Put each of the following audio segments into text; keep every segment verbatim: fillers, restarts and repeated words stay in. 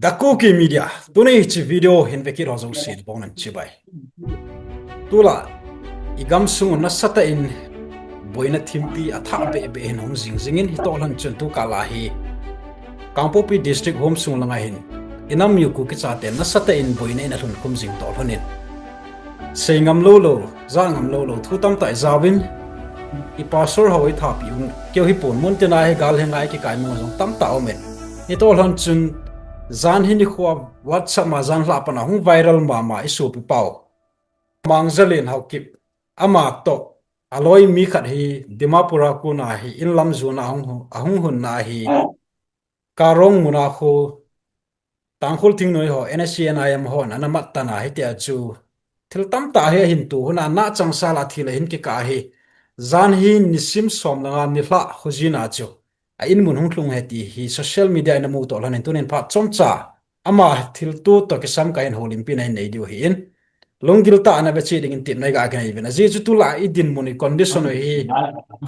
Ka Kuki Media, tuni hiche video hin vekit ho jouse nabonun chibai. Tulai, i gamsung nasatah in boina thimpi athah behbeh hin hung jing jingin hitoh lhon chun tukal a hi Kangpokpi District Homsung langa hin i nam u Kuki chate nasatah in boina in alhun khum jing toh lhonin. Sei ngam lou lou, ja ngam lou lou, thu tamtah i jaovin, i pastor ho i thapi un, keu hi pon mun tina hi gal hi ngai kikai mong jong tamtah umin. Hitoh lhon chun, jan hi nikho WhatsApp ma jan lha pana hung viral mama i sopi pau. Mangjalen Haokip, ama toh, aloi mi khat hi Dimapur a kona hi inlam jona ahung, ahung hun na hi. Karong muna khu, Tangkhul thingnoi ho, N S C N I M hon ana mat tan a hitia chu thil tamtah hi ahin tu, huna na changsal a thil ahin kikah hi. Jan hi nisim som langa nilhah khojin a chu a in mun hung lhung ahi ti hi social media in amu toh lhonin tunin phat chomcha ama thilto toh kisam kahin houlimpi na hin nei diu ahin. Lunggil tah a na vechi dingin tepna i ga kinei uvin. Ajeh chu tulai i dinmun i condition u hi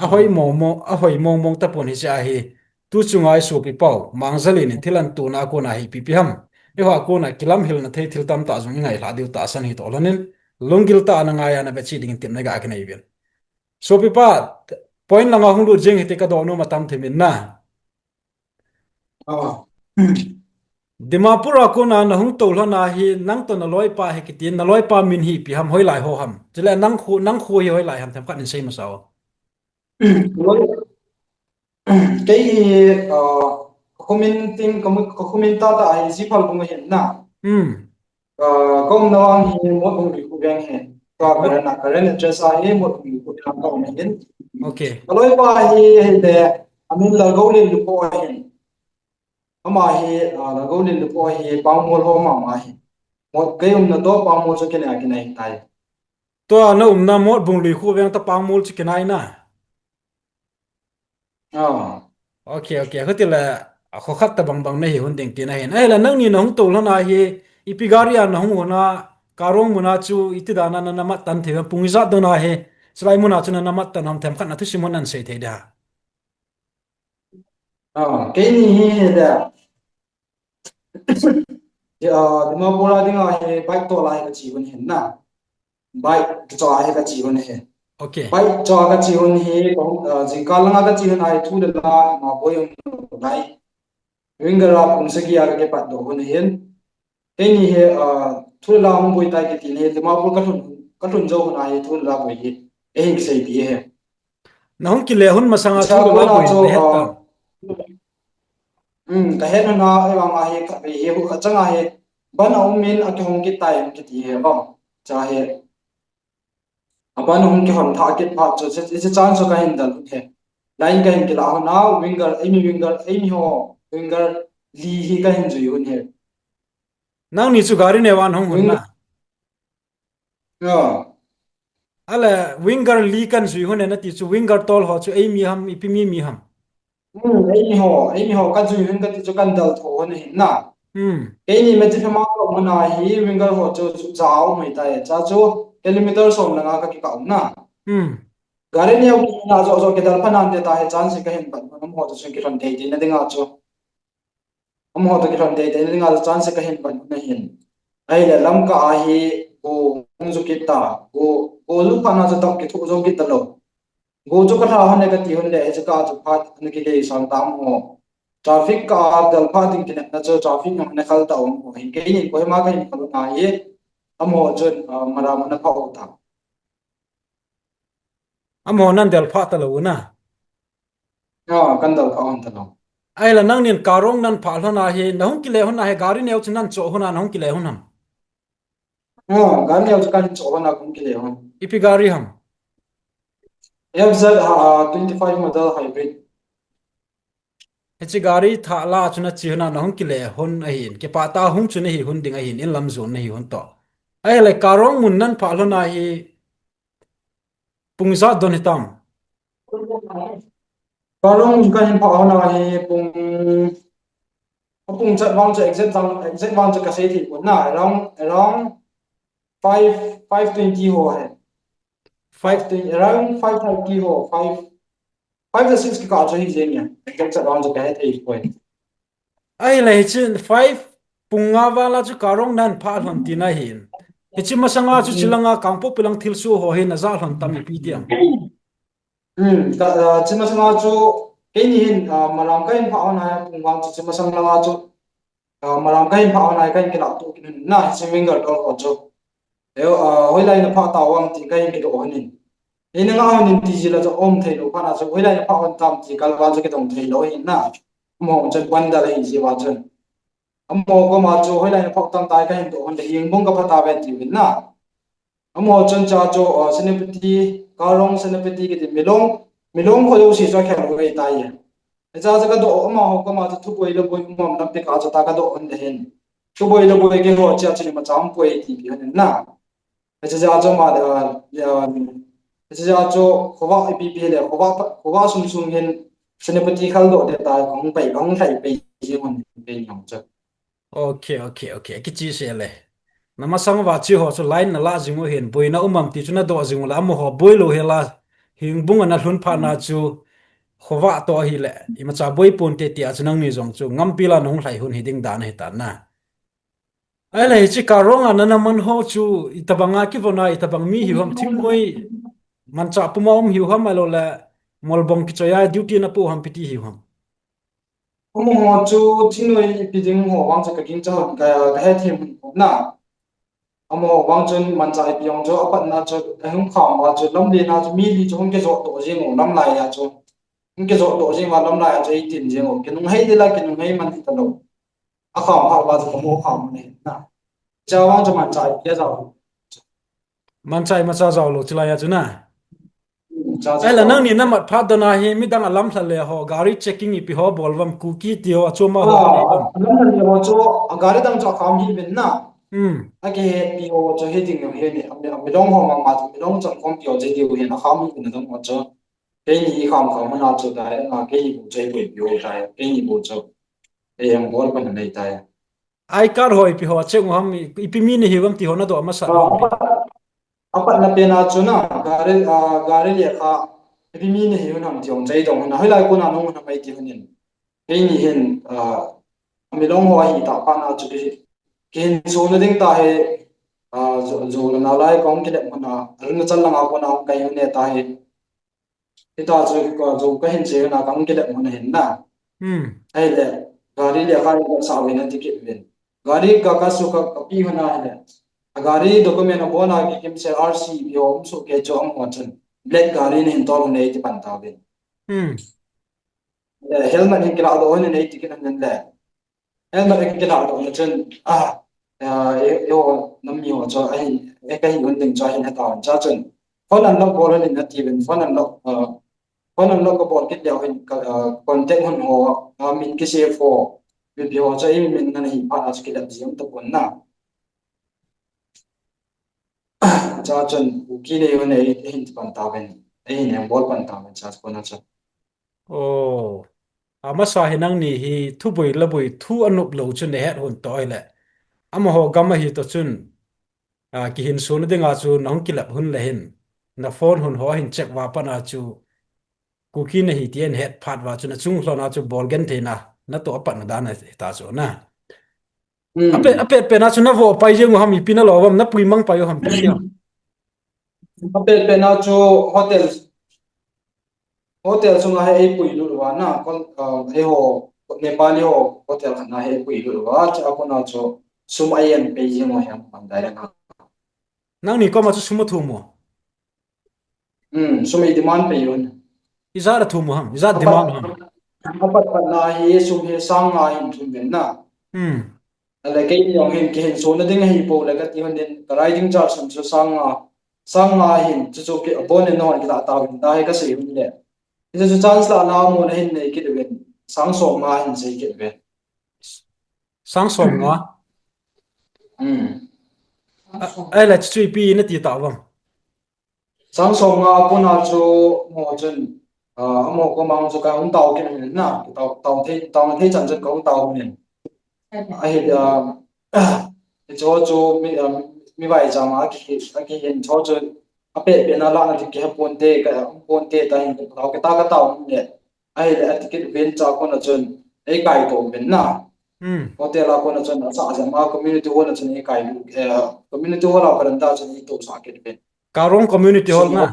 ahoi mong mong, ahoi mong mong tapon hiche a hi. Tu chunga i sopi pau, Mangjalen in thil ahin tuna a kona hi ipi ipi ham. Eiho a kona kilamhilna thei thil tamtah jong i ngailhah diu tahsan hitoh lhonin, lunggil tah a na ngai a na vechi dingin tepna i ga kinei uvin. Sopi pa, point langa hung lut jeng hite ka dohnom atam thim in na. Ah. Dimapur a kona na hung tou lhon a hi, nang toh na loipa hi kiti, na loipa min hi ipi ham, hoilai ho ham. Chule nang khu, nang khu hi hoilai ham, themkhat in sei masa o. Loi, kei hi, ah, ka khumin ting, ka mu-, ka khumin tah tah hi Zi Phalbung ahin na. Hmm. Ah, ka umna vang hi Motbung Lui khu veng hi. Ka current a, current address a hi Motbung Lui khu veng ka um ahin. Okay. Ka loipa hi, hi le, amin Lalgoulen Lukho ahin. Ama hi, ah, Lalgoulen Lukho hi Pangmol ho mama ahi. Mot kei umna toh Pangmol chu kinai, kinai tai. Tua na umna Motbung Lui khu veng toh Pangmol chu kinai na. Ah. Okay, okay. Hiti le, a kho khat tabang bang na hi hun ding tina hin. Ahile nangni na hung tou lhon a hi, ipi gari a na hung hon a, Karong muna chu iti dan a na, na mat tan thei, pung ijat don a hi, chulai muna chu na, na mat tan ham, themkhat na thusim hon nan sei thei dia. Ah, keini hi, hi dia. Di-, ah, Dimapur a dinga hi bike tola hi ka che hun hin na. Bike tola hi ka che hun hin. Okay. Bike tola ka che hun hi, ah, jingkah langa ka che hun a hi thu le la, ma boi um lai. Winger a pung sagi a ka kipat doh hun hin. Keini hi, ah, thu le la hung boi tai kiti hi, Dimapur ka lhun, ka lhun jou hun a hi thu le la boi hi. Eihin seipeh hi. Na hung kile hun masanga thu le la boi na het tam. Hmm, ka het hun a, ahivang a hi, khatvei hi, hu khat chang a hi, ban a um in a kihong kit tai, kiti hi, bang. Cha hi. A ban hung kihon thah kit phat chu, hiche, hiche chan chu ka hin del hi. Line ka hin kila hun a, winger, eimi winger, eimi ho, winger li hi ka hin jui hun hi. Nangni chu gari neo a na hung hun na. Ah. Ahile, winger li kan jui hun e nati chu, winger tol ho chu eimi ham, ipi mi mi ham. Hmm, eimi ho, eimi ho ka jui hun kati chu kan del tho hun hin na. Hmm. Keini Medziphema ka um hun a hi, winger ho chu, chu jao mai tai, cha chu kilometer som langa ka kikah um na. Hmm. Gari neo kina jo jo kidel pha nante tahi chance ka hin pan, amaho chu kilhon tei tei na dinga chu. Amaho toh kilhon tei tei na dinga chance ka hin pan na hin. Ahile Lamka a hi go hung ju kit ta, go, go ju phat na chu tah kithoh jou kit talou. Go chu ka lha hon e kati hon le, hiche kah chu phat na kile sang tam ho. Traffic kah a del phat ding kinepna chu traffic nang na khal ta um ho. Hin keini Kohima ka hin khal na hi, amaho chun, ah, Maram ana phah u ta. Amaho nan del phah talou na. Ah, kan del phah hon talou. Ahile nangnin Karong nan phah lhon a hi, na hung kile hon a hi, gari neo chu nan choh hon a, na hung kile hon ham. Ah, gari neo chu kan choh hon a, kan kile hon. Ipi gari ham? F Z, ah, twenty-five model hybrid. Hiche gari thah la chu na che hon a, na hung kile hon ahin. Kipah tah a hung chu na hi hon ding ahin, inlam jon na hi hon toh. Ahile Karong mun nan phah lhon a hi, pung ijat don hitam? Karong mun ka hin phah hon a hi pung, apung chat vang chu exact vang, exact vang chu ka sei thei pon na, around, around five, five twenty ho hi. Five twenty, around five thirty ho, five, five to six kikah chu hi jeng e. Exact chat vang chu ka he thei poi. Ahile hiche five pung nga val a chu Karong nan phah lhon tina hin. Hiche masanga chu chilanga Kangpokpi lang thilsoh ho hin aja lhon tam ipi ti am? Hmm, ka, ah, hiche masanga chu keini hin, ah, malam kahin phah hon a pung vang chu hiche masang langa chu, ah, malam kahin phah hon a kahin kilah to kit in na, hiche Wingal Tol ho chu. Eo, ah, hoilai na phah tau vang ti kahin kidoh hon in. Eina ngah hon in ti jeh a chu um thei lou phat na chu, hoilai na phah hon tam ti kal vang chu kidong thei lou hin na. Amaho chun bandal ahi jeh a chun. Amaho koma chu hoilai na phah tam tai kahin doh hon le Hengbung ka phah tave ti uvin na. Amaho chun cha chu, ah, Senapati, Karong Senapati kiti Milong, Milong kho jouse chu akhel uve tai. Hiche chu kadoh, amaho koma chu thuboi lhaboi um am lam ti kah chu ta kadoh hon le hin. Thuboi lhaboi keiho chea chu imacha umpoi ti pi hon in na. Hiche jeh a chu ma, ah, ah, hiche jeh a chu khovah ipi pi le, khovah, khovah sung sung hin Senapati khaldoh te ta kahung pai, kahung lhai pai jing hon keini jong chu. Ok, ok, ok. Kicheh seh le. Na masang uva hiche ho chu line na lah jing u hin, boina um am ti chu nadoh jing u le, amaho boi lou hel a, Hengbung ana lhun phat na chu, khovah toh ahile, imacha boi ponte tia chu nangni jong chu, ngampi la nahung lhai hon hi ding dan ahi tan na. Ahile hiche Karong a nana man ho chu, itobang a kivon a, itobang mi hiu ham, thingnoi, manchah puma um hiu ham, ahilou le, molbong kichoi a duty na po ham, ipi ti hiu ham? Amaho chu thingnoi ipi ding ho vang chu ka ging cha hon ka, ka hethem hon pon na. Amaho vang chun manchah ipi jong chu apatna chu ahung kham uva chu lamlen a chu mi li chu hung kijot doh jing u lamlai a chu. Hung kijot doh jing uva lamlai a chu eitin jing u. Kinunghei dila kinunghei man hita lou. Akham phat uva chu kamu kham u ahi na. Cha vang chu manchah ipi a jao. Manchah imacha jao lou chilai a chu na. Hmm, cha cha Ahile jao. Nangni namat phat dan a hi midang alamlha le ho, gari checking ipi ho bol uvam, Kuki ti ho, achom a ho Ah, nei uvam. Alamlha le ho chu, a gari dang chu akham hih uvin na. Hmm. Akihetpi ho chu hiding jong hi ni, a mi, a Milong ho mama chu, Milong chom khompi ho chu hidiu hin akham hih uvin adang ho chu. Keini ikham kham hon a chu tai, na keini bou chu eiboipi u tai, keini bou chu. Ei eng bol pan nei tai. I card ho ipi ho check u ham, ipi mi nahiu ham ti ho nadoh masat Ah, u ham. Apat, apatna pen a chu na, gari, ah, gari lekha, ipi mi nahiu ham ti hung check dong na, hoilai kona nahung ham ei ti hon in. Keini hin, ah, Milong ho ahi tah phat na chu ki, kihinsona ding tahi, ah, jo, jo le nalai kahung kilep hon a, Arunachal langa kona hung kai hon e tahi. Hita chu ka, chu kahin che na kahung kilep hon ahin na. Hmm. Ahile, gari lekha kasah uvin ati kit uvin. Gari ka, kasu ka, kapi hon ahile. A gari document abon a kikim sel R C ipi ho um soh kei chu amaho chun. Black gari nahin tol hon e ti pan tauvin. Hmm. Eh, helmet hin kilah doh hon e ti kit hon le. Helmet kiladoh na chun, ah, ah, e, eiho nam mi ho chu ahin, e, kahin un ding chu ahin heta un cha chun. Phone unlock bol un ati uvin, phone unlock, ah, phone unlock kabol kit leu hin ka, ah, contact hun ho, ah, min kisave ho, mipi ho chu eimin nana hi phat a chu kilep ji um tapon na. Cha chun, Kuki nei un e, eihin pan tauvin, eihin eng bol pan tauvin cha chu kona chu. Oh. Amasa hi nangni hi thuboi laboi thu anop lou chu nahet hon toh ahile. Amaho gam ahi toh chun, ah, kihinsona dinga chu nahung kilep hon le hin. Na phone hon ho ahin check uva pat a chu Kuki nahi ti ahin het phat uva chu nachung lhon a chu bol genthei na, natoh apatna dan ahi ta chu na. Hmm. Apet, apet pen a chu navoh pai jeng u ham ipi nalo uvam, napui mang pai u ham ipi ti ham. Apet pen a chu hotel, hotel sunga hi eipui lut uva na, kon, ah, eiho, Nepali ho, hotel khat na hi eipui lut uva, chua kona chu sum ahin pay jeng u ham, pan dai na. Nangni koma chu sum athum u? Hmm, sum ei demand pei un. Ijat athum u ham, ijat Apat, demand u ham. Apat pat na hi sum hi sang nga hin thum uvin na. Hmm. Ahile keini jong hin kihinsona ding ahipoi le kati hon in, ka riding charge sum chu sang nga, sang nga hin, chu chu ki, abon in nahon kilah tauvin, tia hi kasei hon le. Hichu chu chance lah na mun ahin nei kit uvin, sang som nga hin sei kit uvin. Sang som nga? Hmm. A, ahile chu ipi nati tauvam? Sang som nga a kona chu amaho chun, ah, amaho koma chu kahung tao kit in na, tao, tao thei, tao thei chan chun kahung tao in. Ahi, ah, hicho chu mi, ah, mi vaicham a ki, akihin cho chu apeh peh na lah na ti kihe ponte, ka um ponte tia hin tao, ka ta ka tao in le. Ahile ati kit uvin chua kona chun eikaito uvin na. Hmm. Hotel a kona chun asah jeh ma community hall a chun eikai, eh, community hall a veranda chun eitousah kit uvin. Karong Community Hall na.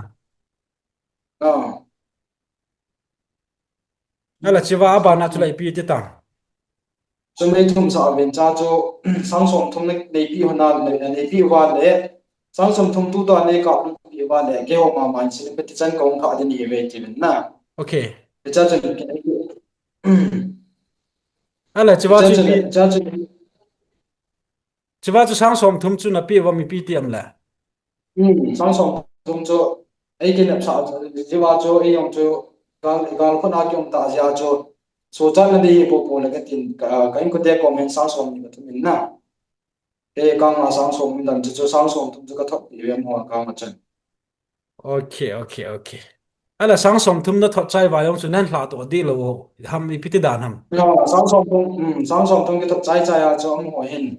Ah. Ahile chua abana chu la ipi ti ta. Chun eithumsah uvin cha chu sang somthum na neipi hon a, neipi uva le, sang somthum tutua neikap pi uva le, keiho mama in sin pe ti chan kahung kha ding ahi ve ti uvin na. Okay. Hicha chun, ahile chua chu, hicha chun, chua chu sang somthum chu napeh uva mi ipi ti ham le. Hmm, sang somthum chu, eikinepsah, chua chu, eijong chu, gal, gal khut a kium tah jeh a chu, sochatna ding hi popo le katin, ka, ka inkote kom hin sang somni kathum in na. Kei kanga sang somni dan chu, chu sang somthum chu kathot pi ve mo kanga chun. Okay, okay, okay. Ahile sang somthum nathot chai uva jong chu nahin lhatoh dih lou ham ipi ti dan ham. No, sang somthum, hmm, sang somthum kithot chai chai a chu amaho hin.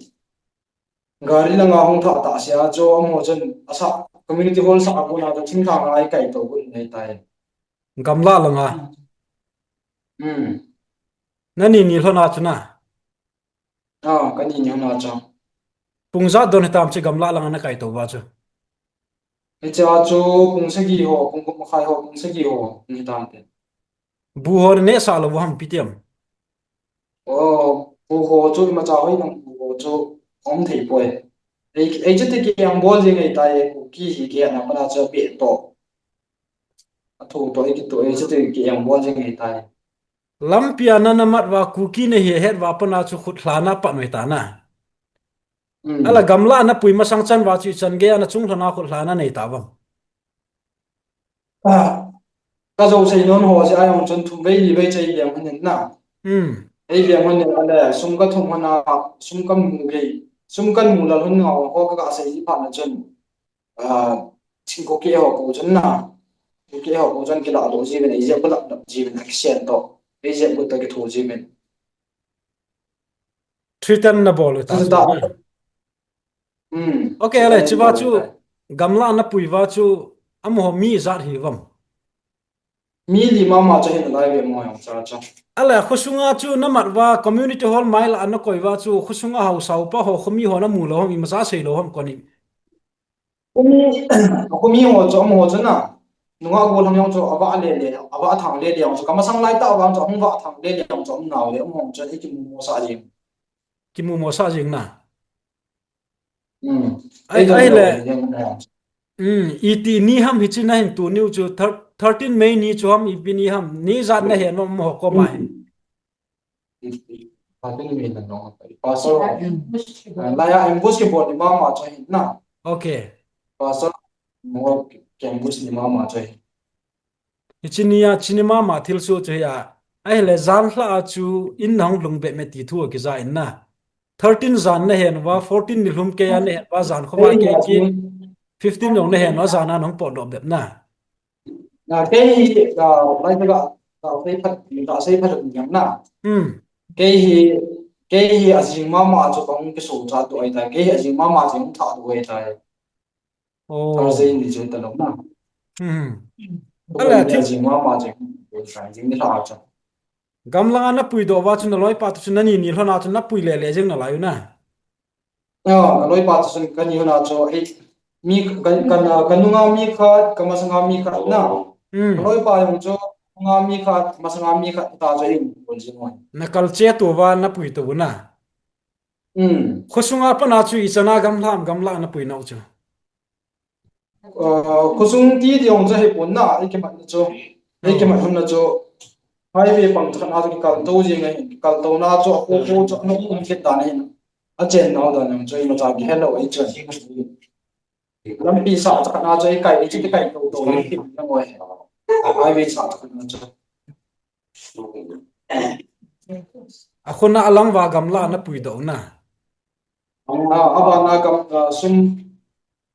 Gari langa hung thah tah sea chu amaho chun asah community hall sah a kona chu thingthang a eikai tou got ahitai. Gamla langa. Hmm. Nani ni lhona chu na. Ah, kani ni lhona chu. Pung ijat don hitam chu gamla langa nakai tou uva chu. Hichea chu pung sagi ho, pung gup makhai ho, pung sagi ho, ni hitam te. Bu ho nanehsah lou uva ham ipi ti ham. Oh, bu ho chu imacha hoi nang bu ho chu um thei poi. Ei, ei chuti kiang bol jing ahitai, Kuki hi kihetna pana chu apeh toh. Athu toh, ei kitoh, ei chuti kiang bol jing ahitai. Lampi a nana mat uva Kuki nahi ahet uva pana chu khut lhana pat u ahitai na. Hmm. Ahile gamla a napui masang chan uva chu ichan gei a nachung lhona khut lhana nei tauvam. Ah, kajou sei nom ho jeh a jong chun thum vei li vei chu eiveng hon in na. Hmm. Eiveng hon in ahile sum kathum hon a, sum kamu gei, sum kamu lal hon ngau ho kaga sei ji phat na chun. Ah, thingkokeh ho pou chun na. Keh ho pou chun kilahdoh jiuvin, eijep got lap lap jiuvin, akisen toh. Eijep got toh kitho jiuvin. Threaten nabol u ta chu na. Hmm. Okay, ahile chua chu gamla a napui uva chu amaho mi ijat hiuvam. Mi li mama chu ahi nalai ve mo jong cha cha. Ahile khosunga chu namat uva community hall mai lah a nakoi uva chu khosunga haosa upa ho, khomi ho namu lou ham, imacha sei lou ham koni. Khomi, khomi ho chu, amaho chu na. Nungah gollhang jong chu avah lele, avah thang lele jong chu. Kamasang lai tah vang chu ahung vah thang lele jong chu um nau le, amaho chu eikimu mosah jing. Kimu mosah jing na. Hmm. Ai, ahile. Hmm, iti ni ham hiche nahin tuniu chu thir-, thirteen May ni chu ham ipi ni ham. Ni ijat nahen nom amaho koma hin. Pastor, ah, laiya ambush kibol ni mama chu ahi na. Okay. Pastor, mo ki ambush ni mama chu ahi. Hiche nia, hiche ni mama thilsoh chu hi a. Ahile jan lhah a chu in nahung lhung bep me ti thu akija in na. Thirteen jan nahen uva, fourteen nilhum keiya nahen uva, jan khoma kei kit. Fifteen jong nahen uva, jan a nahung potdoh bep na. Na, kei hi, ah, lai ka, ka sei phat, ka sei phat ni na. Hmm. Kei hi, kei hi ajing mama chu kahung kisochat doh ahitai. Kei hi ajing mama chu hung thah doh ahitai. Oh. Thursday ni chu talou na. Hmm. Ahile ajing mama chu, ajing ni lha chu. Gamla a napuidoh uva chu naloipa toh chu nani ni lhona chu napui lele jing nalai u na. Ah, kaloipa toh chun kani lhona chu, ei, mi, ka, ka, ka nunga mi khat, kamasanga mi khat na. Hmm. Kaloipa jong chu, nunga mi khat, kamasanga mi khat, ta chu eibol jing u ahi. Nakalche tou va napuitou na. Hmm. Khosunga pana chu ichan a gamla, gamla napuinau chu. Ah, khosung ti jong chu ahipon na, eikimatna chu. Eikimat lhonna chu. Highway pang khat na chu kikaltou jing ahin, kikaltouna chu apopo chu ana um kit dan ahin. Achennau dan jong chu imacha kihelou ahi chun. Lampi sah khat na chu eikai, eichu kikai toutou lampi na ngoi. Highway sah khat na chu. Akhona alang va gamla napuidoh na. Ah, abana gam, ah, sum,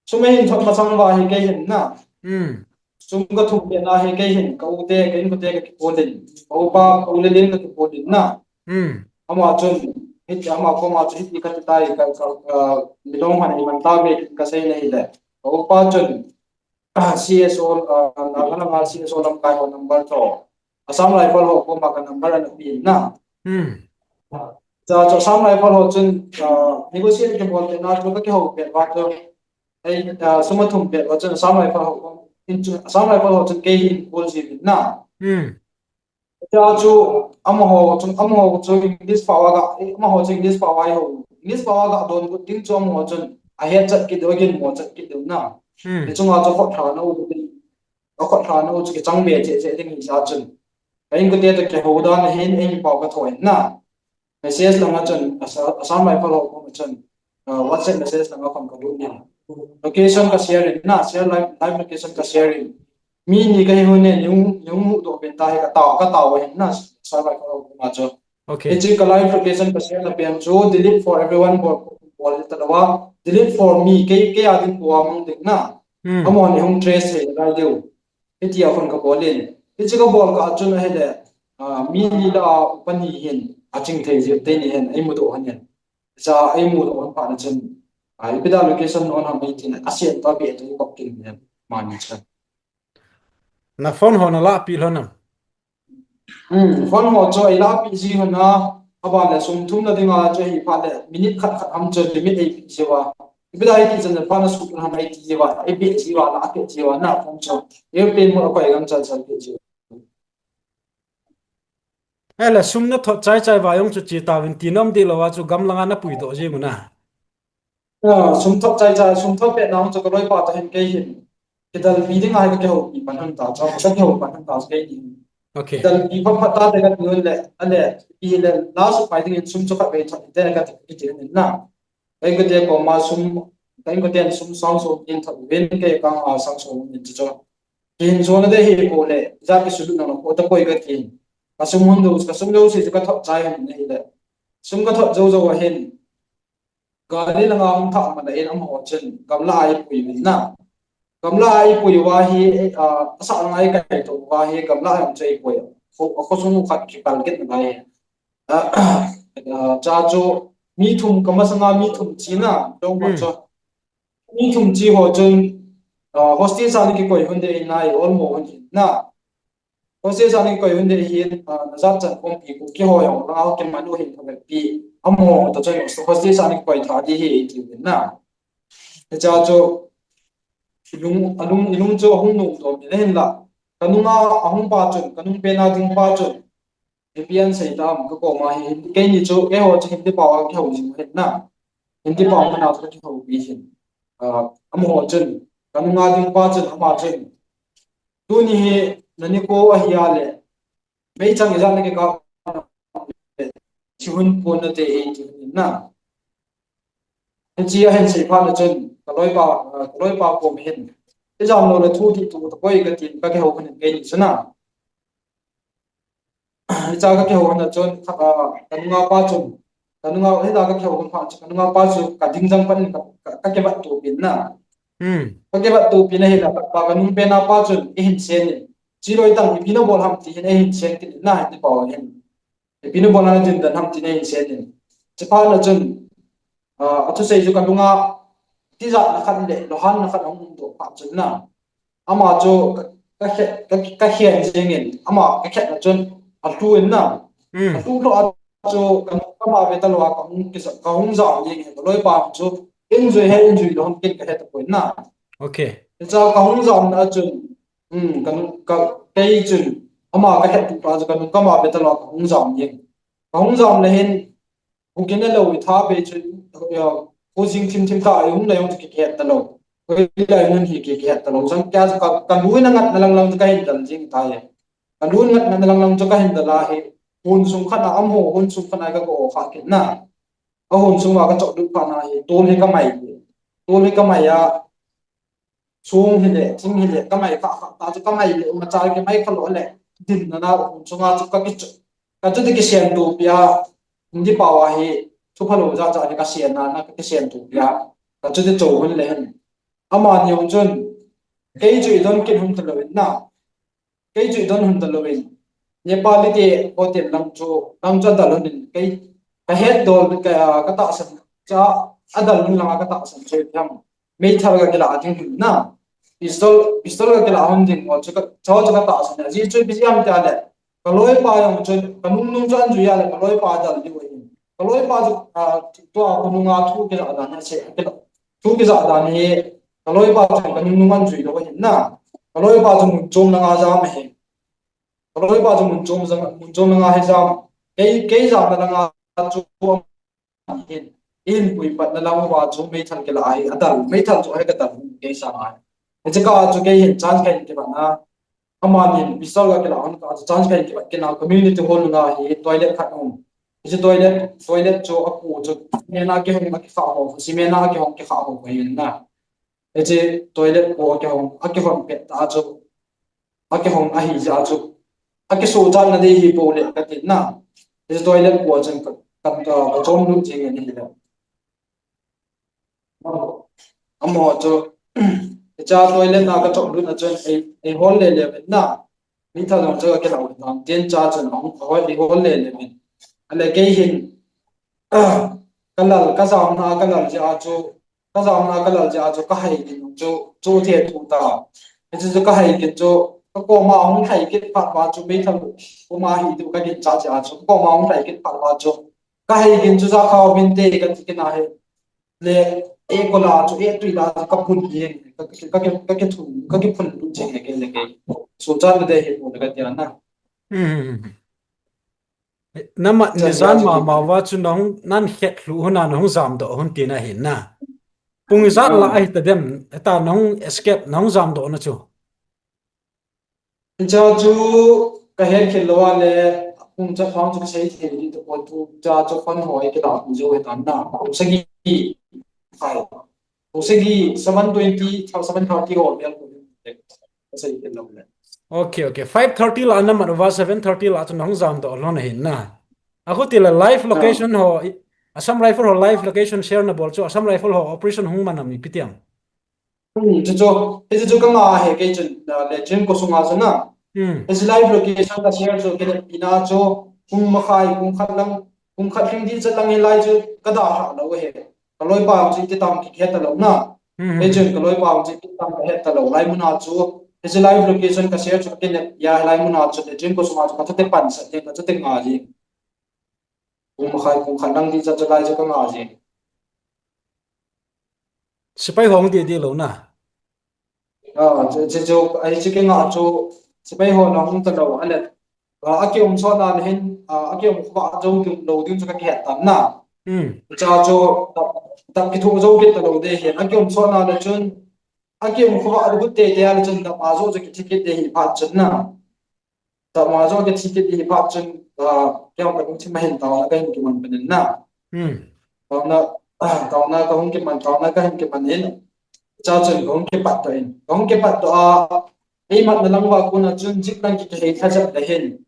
sum eihin thot masang va hi kei hin na. Hmm. Sum kathum pet na hi kei hin, ka u te, ka inkote kakipol in. Ka upa, ka u Lelen kakipol in na. Hmm. Ama chun, hiti ama koma chu hiti kati tai, ka, ka, ka, milong han iman tauve kasei na hile. Ka upa chun, ah, C S O, ah, Nagaland a C S O lamkai ho number toh, Assam Rifle ho koma ka number ana pe in na. Hmm. Tua chu Assam Rifle ho chun, ah, negotiate kibol pet na chu ka kihou pet uva chu, ei, ah, sum athum pet uva chun Assam Rifle ho, in chu, Assam Rifle ho chun kei hi in call ji uvin na. Hmm. Tua chu amaho chun, amaho chu English pao a ga, amaho chu English pao a ho. English pao a ga donbut ding chu amaho chun ahet chat kit diu, agin mo chat kit diu na. Hmm. Hichunga chu khut lhana u ding, akhut lhana u chu kichang be cheh cheh ding hijeh chun, ka inkote toh kihou dan ahin, eimi pao ka thou in na. Message langa chun, Assa-, Assam Rifle ho koma chun, ah, WhatsApp message langa khun ka lut in. Location ka share in na, share live, live location ka share in. Mi ni ka hi hon e, nung, nung mu doh pen ta hi ka tao, ka tao ahin na, Assam Rifle ho koma chu. Okay. Hiche ka live location ka share na pen chu, delete for everyone bol, bol ta lou a, delete for me, kei, kei a ding bou a mang ding na. Hmm. Amahon eihung trace thei nalai diu. Hitia khun ka bol in. Hiche ka bol kah chun ahile, ah, mi li lah a upa ni hin, aching thei jep teni hin, eimu doh hon in. Hiche eimu doh hon phat na chun, ah, ipi dia location na on ham eitin, asei ta be tu kop kin hin, mani chun. Na phone ho na lahpeh lhon am? Hmm, phone ho chu eilahpeh ji hon a, aban le sum thum na dinga chu hi phat le minute khat khat ham chu limit eipeh ji uva. Ipi dia hiti chan le phone a sum ham eiti ji uva, eipeh ji uva, la peh ji uva na phone chu. Airplane mode a koi gam chal chal peh ji uva. Ahile sum na thot chai chai uva jong chu che tauvin ti nom ding lou a chu gam langa na puidoh jeng u na. Ah, sum thot chai chai, sum thot pet na chu ka loipa toh hin kei hin. Kidalpi ding ahi ka kihoupi pan hon ta, chu ka kihou pan hon ta chu kei hin. Okay. Kidalpi phat phat ta te ka ti hon le, ale, ipi le, la suhpai ding in sum chu khatvei thot te ka ti, ti hon in na. Ka inkote koma sum, ka inkote sum sang som in thot uvin kei ka, ah, sang som in chu chu. Kihin jona ding hi ko le, ja kisulut na ko ta koi ka tin. Ka sum hon dou, ka sum dou si chu ka thot chai hon in ahile. Sum ka thot jou jou ahin. Gari langa hung thah man in amaho chun gamla a eipui uvin na. Gamla a eipui uva hi, eh, ah, asah langa eikaitoh uva hi gamla a jong chu eipui. Kho, khosung u khat kikal kit nalai. Ah, ah, cha chu mi thum ka masanga mi thum chi na, dong ma Hmm. chu. Mi thum chi ho chun, ah, hostage a ana kikoi hon ding ahi nai, olmo hon hin na. Hostage a ana kikoi hon ding ahin, ah, najat chan khompi Kuki ho jong langa kiman u hin phabep pi. Amaho toh chun hostage a ana kikoi tha ding ahi eiti uvin na. Hiche chu ilung, alung, ilung chu ahung nung doh in ahinla. Ka nunga ahung pa chun, ka nung pena ding pa chun. Ipi asei tam ka koma hi, keini chu, keiho chu Hindi pao a kihou jing u hin na. Hindi pao mana chu ka kihoupi hin. Ah, amaho chun, ka nunga ding pa chun, ama chun. Tuni hi, na nikho ahi a le. Meichang ijat na kikap, thi hon pon nate, eiti hon in na. Hiche ahin sei phat na chun, ka loipa, ah, ka loipa kom hin. Ijam lou le thu ti tu ta koi ka tin, ka kihou hon in keini chu na. Hiche a ka kihou hon a chun, ah, ka nunga pa chun. Ka nunga, hiche a ka kihou hon phat chun, ka nunga pa chu ka ding jang pan ka, ka, ka kivat tup in na. Hmm. Ka kivat tup in ahile, ka, ka nung pena pa chun, eihin sen in. Chi loi tang, ipi na bol ham ti hin, eihin sen kit in na, Hindi pao hin. Ipi na bol a na dindan ham tin eihin sen in. Chuphat na chun, ah, athusei chu ka lunga, tijat na khat le, lohan na khat ahung um doh phat chun na. Ama chu ka, ka khe, ka, ka khen jing in, ama ka khen na chun, alhu in na. Hmm. Alhu lou a chu ka, ka ma ve ta lou a ka hung kisa, ka hung jam jing in, ka loipa chu, in jui he, in jui lou ham ken ka he tapoi na. Okay. Hiche a ka hung jam na chun, Hmm, ka, ka, kei chun, ama ka khet tup a chu ka nung ka ma ve ta lou a ka hung jam jing. Ka hung jam le hin, hu kina lou i tha be chu, ya, hu jing thim thim ta, i hung na jong chu ki, kihet ta lou. Koi lai mun hi ki, kihet ta lou. Jang kya chu ka, ka lui na ngat na lang lang chu ka hin dal jing ta ye. Ka lui ngat na lang lang chu ka hin dal a hi. Hun sung khat na am ho, hun sung khat na ka ko kha kin na. A hun sung a ka chok lut phat na hi, tol hi ka mai. Tol hi ka mai a, Sung hile, thing hile, ka mai kha kha ta chu ka mai le, ma cha ki mai kha lou le, din na na hun sunga chu ka ki chu. Ka chu ti ki sian tu pia, Hindi pao a hi, thu phalou ja ja ni ka sian na, na ka ki sian tu pia. Ka chu ti chu hun le hen. Ama ni hung chun, kei chu i don kin hung ta lou in na. Kei chu i don hon ta lou in. Nepali te hotel lang chu, lang chu a dal hon in. Kei, ka het dol, ka, ka tahsan. Cha, a dal hon lang a ka tahsan chu i tham. Meithal ka kila ding hon na. Pistol, pistol ka kila hon ding mo chu ka, chu chu ka tahsan. Ajeh chu ipi jeh ham tia le. Ka loipa jong chu, ka nung nung chu an jui a le, ka loipa a dal diu ahi. Ka loipa chu, ah, tua khonunga thu kijah dan hi, thu kijah dan hi, ka loipa chu ka nungnung ahin jui lou ahin na. Ka loipa chu mun chom langa jam ahi. Ka loipa chu mun chom jam, mun chom langa hi jam. Kei, kei jamna langa chu hin, eihin puipatna lang uva chu meithal kila ahi, adal, meithal chu ahi kadal, kei sang ahi. Hiche kah a chu kei hin chance kahin kivat na, amani pistol kakila hon kah a chu chance kahin kivat kit na, community hall nunga hi toilet khat um. Hiche toilet, toilet chu apo chu, cement a kihong akikha ho, cement a kihong kikha ho ahin na. Hiche toilet po akihong, akihon pet tah a chu, akihong ahi jeh a chu, akisuhchatna ding hi bou le kati na. Hiche toilet po a chun ka, ka, ka, kachom lut jeng in ahile. Amaho chu, hiche toilet a kachom lut na chun, ei, eihol le le uvin na. Meithal jong chu akilah u tan, tin cha chun ahung, ahoi, eihol le le uvin. Ahile kei hin, kalal, kajamna a kalal jeh a chu, kajamna a kalal jeh a chu kahai gin chu, chu the thu ta. Hichu chu kahai gin chu, kakoma hung lhai kit phat uva chu, meithal koma hi diu kaginchat jeh a chu, kakoma hung lhai kit phat uva chu, kahai gin chu, ja kha uvinte kati kit na hi. Le, e kola chu, e tui la chu kaphun jeng, ka, ka, ka, ka, kakithu, kakiphun lut jeng e kei le kei. Suhchatna ding hi bou le kati a na. Hmm. Namat nijan mama uva chu nahung, nan het lhu hon a nahung jamdoh hon tina ahin na. Pung ijat lah ahi tadem, heta nahung escape, nahung jamdoh na chu. Hiche chu kahet khel lou a le, pung chapang chu kasei thei ding tapon, tu cha chu phone ho hi kilah jou ahi tan na. Pung sagi, ai, pung sagi, seven twenty, seven thirty ho vel kasei khel lou le. Okay, okay. Five thirty lah a namat uva, seven thirty lah a chu nahung jamdoh lhon ahin na. Akhuti le live location ho, i, Assam Rifle ho live location share nabol chu, Assam Rifle ho operation hung man am ipi ti am? Hmm, chu chu, hichu chu kanga ahi kei chun, ah, latrine khosunga chu na. Hmm. Hiche live location kashare chu, kei le ina chu, kum makhai, kum khat lang, kum khat lhing ding chet lang hilai chu, kadalhah lou ahi. Kaloipa chu iti tam kihet talou na. Hmm. Kei chun kaloipa chu iti tam kahet talou. Lai muna chu, hiche live location kashare chu, kei le, ya, lai muna chu, latrine khosunga chu, kachate pansat jeng, kachate nga jeng. Kum makhai, kum khat lang ding chet chu lai chu kanga jeng. Sepai ho hung dih dih lou na. Ah, chu, chu, chu, ahi chu kei nga chu, sepai hon ahung talou, ahile, ah, akium sot na le hin, ah, akium khovah jou ding lou ding chu kakihet tan na. Hmm. Cha chu, tap, tap kithu jou kit talou ding hin, akium sot na le chun, akium khovah le gut tei tei a le chun, tap a jou chu kithi kit ding hi phat chun na. Tama jo kithi kit ding hi phat chun, ah, kei jong kalungthim a hin taona kahin kiman pan in na. Hmm. Taona, ah, taona kahung kiman, taona kahin kiman in. Cha chun kahung kipat doh in. Kahung kipat doh a, eimatna lang uva kon a chun jit lang kikihei lha jep le hin.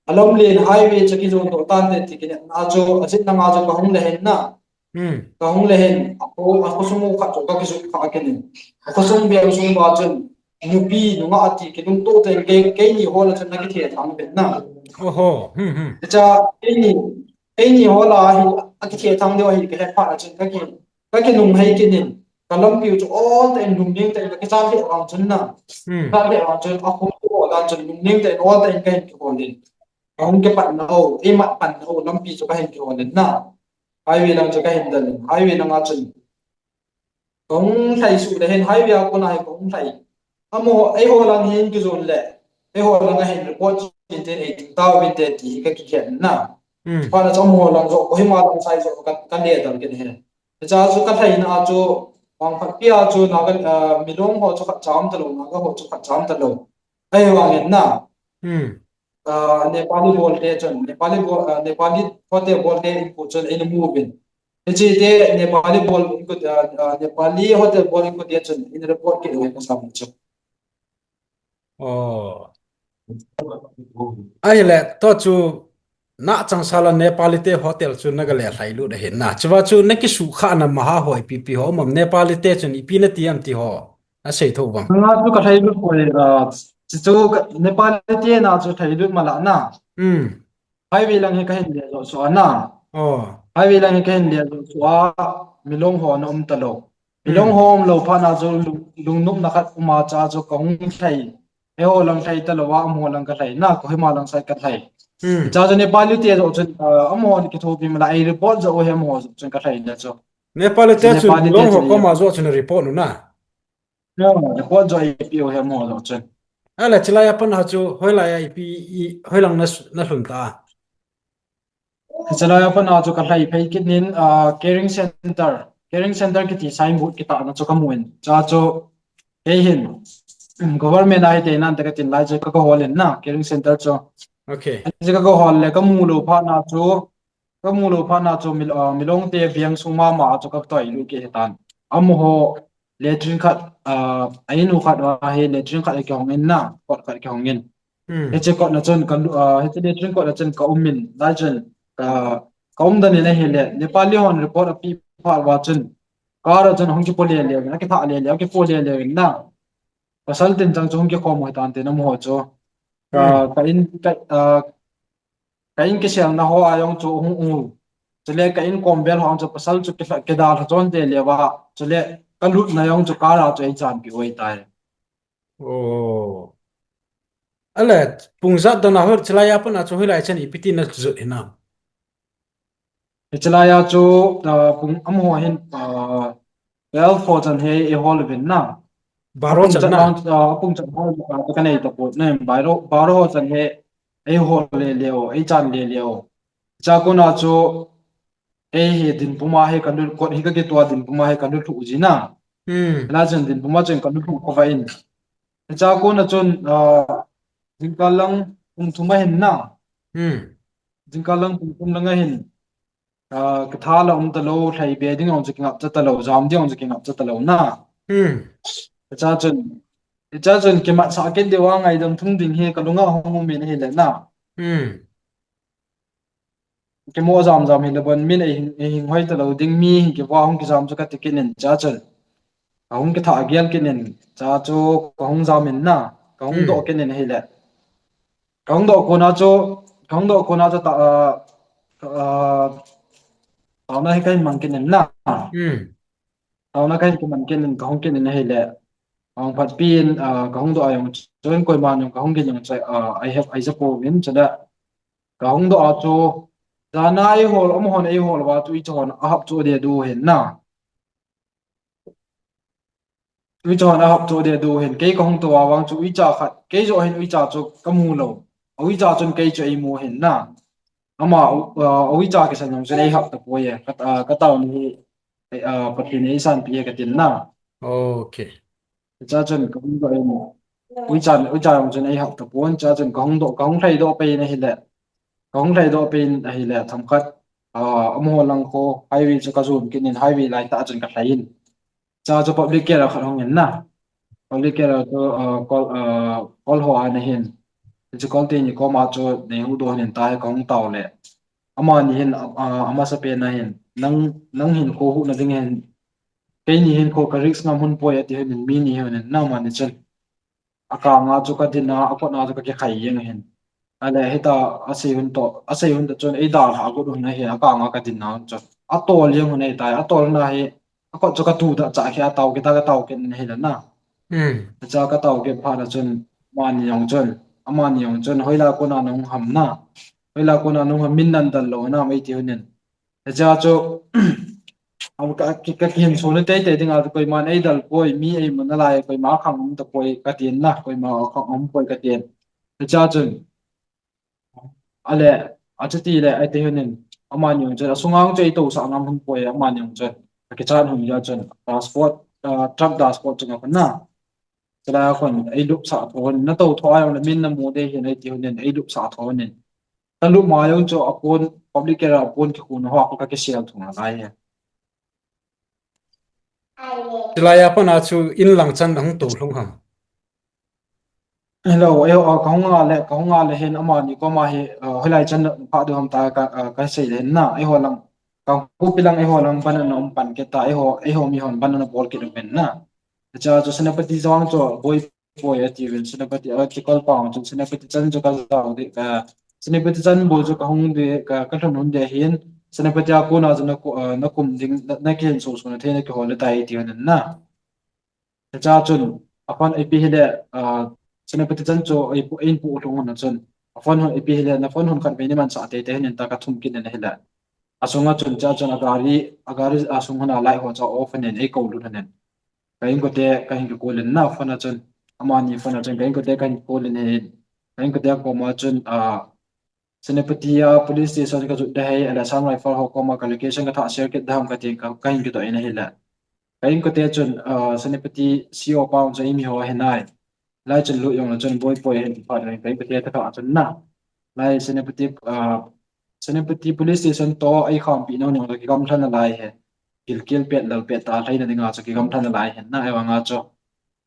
Alam len highway chu kijon doh tante ti kinepna chu, ajit lang a chu kahung le hin na. Hmm. Kahung le hin, akho, akhosung u khat chu kakijot kha kit in. Akhosung beng sung uva chun, nupi, nungah ati kilungto tah in kei, keini hol a chun nakithethang uvin na. Oho, hmm, hmm. Hiche, keini, keini hol a hi, akithethang diu ahi kahet phat a chun kaki, kakinunghei kit in. Kalampi u chu ol tah in lungning tah in kakichat lheh vang chun na. Hmm. Chat lheh vang chun, akho u hol a chun lungning tah in ol tah in kahin kihol in. Kahung kipatna u, eimat panna u, lampi chu kahin kihol in na. Highway lang chu kahin del in. Highway lang a chun. Kahung lhai suh le hin highway a kon a hi kahung lhai. Amaho, eiho lang hin kijon le. Eiho lang a hin report inte, eiting tauvinte ti hi kakikhen na. Hmm. Phat na chu amaho lang joh, Kohima lang side joh ka, kale dal kit hin. Hiche chu kalhaina a chu, vangphat pi a chu Naga, ah, Milong ho chu khatcha um talou, Naga ho chu khatcha um talou. Ahivangin na. Hmm. Ah, Nepali bol te chun, Nepali bol, ah, Nepali hote bol te in ko chun eina mu uvin. Hiche te Nepali bol in ko, ah, ah, Nepali hote bol in ko te chun eina report kit uve kasam chu. Oh. Ahile, tua chu na changseh a Nepali te hotel chu naga le lhailut ahin na. Chua chu nakisuhkhah na maha hoi pipi ho, um am Nepali te chun ipi nati am ti ho. Asei tho vang. Nga chu kalhailut poi, ah, chu chu ka, Nepali te na chu lhailut mala na. Hmm. Highway lang hi kahin le joh suh a na. Oh. Highway lang hi kahin le joh suh a, Milong ho ana um talou. Milong ho umlou phat na chu lung, lungnopna khat um a cha chu kahung lhai. Eiho lang lhai talou a, amaho lang kalhai na, Kohima lang side kalhai. Hmm. Hiche chu Nepali te joh chun, ah, amahon kithopi mala ei report joh u hi amaho joh chun kalhaina chu. Nepali te chu Nepali te Milong ho chu koma joh chun report u na. No, report joh ei pe u hi amaho joh chun. Ale, chulai a pat a chu hoilai a ipi, i, hoilang na, na lhun ta. Chulai a pat a chu kalhai phei kit in, ah, caring center. Caring center kiti signboard kitahna chu kamun. Chua chu, kei hin, government a hi teinan te katin lai chu ka, kahol in na, caring center chu. Okay. Hiche ka, kahol le kamu lou phat a chu, kamu lou phat a chu Mil-, ah, Milong te veng sung mama a chu katoi lut kit hitan. Amaho latrine khat, ah, a inu khat a hi latrine khat akihong in na, kot khat kihong in. Hmm. Hiche kot na chun ka lu-, ah, hiche latrine kot na chun ka um in, lai chun ka, ka um dan in ahile, Nepali hon report ape phat uva chun, car a chun hung kipo le le, akitha le le, akipo le le na. Pasal tin chang chu hung kikhom u hitan tin amaho chu. Ka, hmm, ka in, ka, ah, ka in kiselna ho a jong chu hung u. Chule ka inkom vel ho jong chu pasal chu kila, kidalha chon te le uva. Chule kalutna jong chu car a chu eichanpi u ahitai. Oh. Ale, pung ijat dan a hoi, chulai a pat a chu hoilai chan ipi ti na jot hinam? Hiche lai a chu, ah, pung amaho hin, ah, twelve ho chan hi eihol uvin na. Baro chan na. Apung chan, ah, apung chan hol, ah, kanei tapon na, baro, baro ho chan hi eihol le le u, eichan le le u. Chua kona chu, ei hi dinpum a hi kalut, kot hi kakitoh a dinpum a hi kalut lhu ji na. Hmm. Hilai chun dinpum a chun kalut lhu kho va in. Hichua kona chun, ah, jingkah lang pung thum ahin na. Hmm. Jingkah lang pung thum lang ahin. Ah, kitha la um talou, lhai be ding jong chu kingapcha talou, jam ding jong chu kingapcha talou na. Hmm. Hichua chun, hichua chun kimatsah kit diu a ngaidam thung ding hi kalunga hung um in ahile na. Hmm. Kimo jam jam hile bon min ei hing, ei hing hoi talou ding mi hin kiva hung kijam chu kati kit in chua chun. Ahung kitha gel kit in chua chu kahung jam in na, kahung doh kit in ahile. Kahung doh kona chu, kahung doh kona chu ta, ah, ah, taona hi kahin mang kit in na. Hmm. Taona kahin kimang kit in, kahung kit in ahile. Ahung phatpi in, ah, kahung doh a jong chun koiman jong kahung gin jong chu, ah, ei hep, ei ja pouvin chule. Kahung doh a chu, jana eihol, amahon eihol uva chu uicha hon ahap chu de du hin na. Uicha hon ahap chu de du hin, kei kahung tou a vang chu uicha khat, kei joh hin uicha chu kamu lou. A uicha chun kei chu eimu hin na. Ama, u-, ah, uicha kisan jong chun eihap tapoi e. Ka, ah, ka taona hi, eh, ah, Pathen in eisanpi e katin na. Okay. Chua chun kahung doh in. Uicha, uicha jong chun eihap tapon, chua chun kahung doh, kahung lhai doh pai in ahile. Kahung lhai doh pai in ahile, themkhat, ah, amaho lang kho, highway chu kajon kit in, highway lai tah chun kalhai in. Chua chu public care a khat hung in na. Public care a chu, ah, Kol, ah, Kol ho ana hin. Hichu Kol teni koma chu nei huhdoh in tai kahung tao le. Amani hin, ah, amasapen a hin. Nang, nang hinkho huhna ding hin. Keini hinkho ka risk ngam hung poi ati hin mi ni hin na amani chun. Akang a chu kadin a, akot a chu kakikhai jeng hin. Ale hita asei hun toh, asei hun toh chun eidalha got hun ahi, akang a kadin a chun. Atol jeng hun ahitai, atol na hi, akot chu katuh tah cha khi atao kit a katao kit in ahile na. Hmm. Chua katao kit phat a chun, amani jong chun, amani jong chun, hoilai kona nahung ham na. Hoilai kona nahung ham min nadal lou na, mei ti hun in. Hichea chu, a, ka, ka, ka kihinso na teitei dinga chu koiman eidal poi, mi eimu nalai, koima khang um tapoi katin na, koima khang um poi katin. Hichea chun, ale, achuti le, ati hun in, amani jong chun, asunga jong chu eitousah ngam hung poi, amani jong chun, akichat hun jeh chun, dashboard, ah, truck dashboard chunga khun na. Chulai a khun eilupsah tho in, natou tho a jong le min namu ding ahin, ati hun in, eilupsah tho in. Kalup ma jong chu apon, public care a apon kikhuna ho a kakisel thung nalai e. Chulai a pat a chu in lang chan nahung tou lhung ham? Hello, eh, ah, kahung a le, kahung a le hin amani koma hi, ah, hoilai chan pha diu ham tia ka, ah, kasei le hin na, eiho lang, Kangpokpi lang eiho lang ban ana um pan kit ta, eiho, eiho mi hon ban ana bol kit u pen na. Hichea chu Senapati jong chu boi poi ati uvin, Senapati, ah, Tikol pang chu Senapati chan chu kajao ding, ka, Senapati chan bou chu kahung ding, ka, kalhun hun ding ahin, Senapati a kona chu naku-, ah, nakum ding, na, nakihinso so na thei na kihol le tai ati uvin na. Hichea chun, aphan ipi hile, ah, Senapati chan chu eipu-, einpu lhung hun a chun, A phone hon, ipi hile, na phone hon khatvei nei mansah teitei hon in tia kathum kit in ahile. Asunga chun, chua chun agari, agari asung hon a light ho chu off hon in eikou lut hon in. Ka inkote kahin kicall in na phone a chun. Amani phone a chun ka inkote kahin kicall in ahi. Ka inkote koma chun, ah, Senapati a police station kajot ding ahi, ahile Assam Rifle ho koma ka location kathah share kit ding ham katin ka, kahin kidoh in ahile. Ka inkote chun, ah, Senapati C O pa un chu eimi ho ahi nai. Lai chun lut jongle chun boi poi ahi ti phat in ka inkote kathah chun na. Lai Senapati, ah, Senapati police station toh eikham pi nung nung chu kigamlha nalai ahi. Gilkel pet lal pet talhai na dinga chu kigamlha nalai ahi na, ahivanga chu.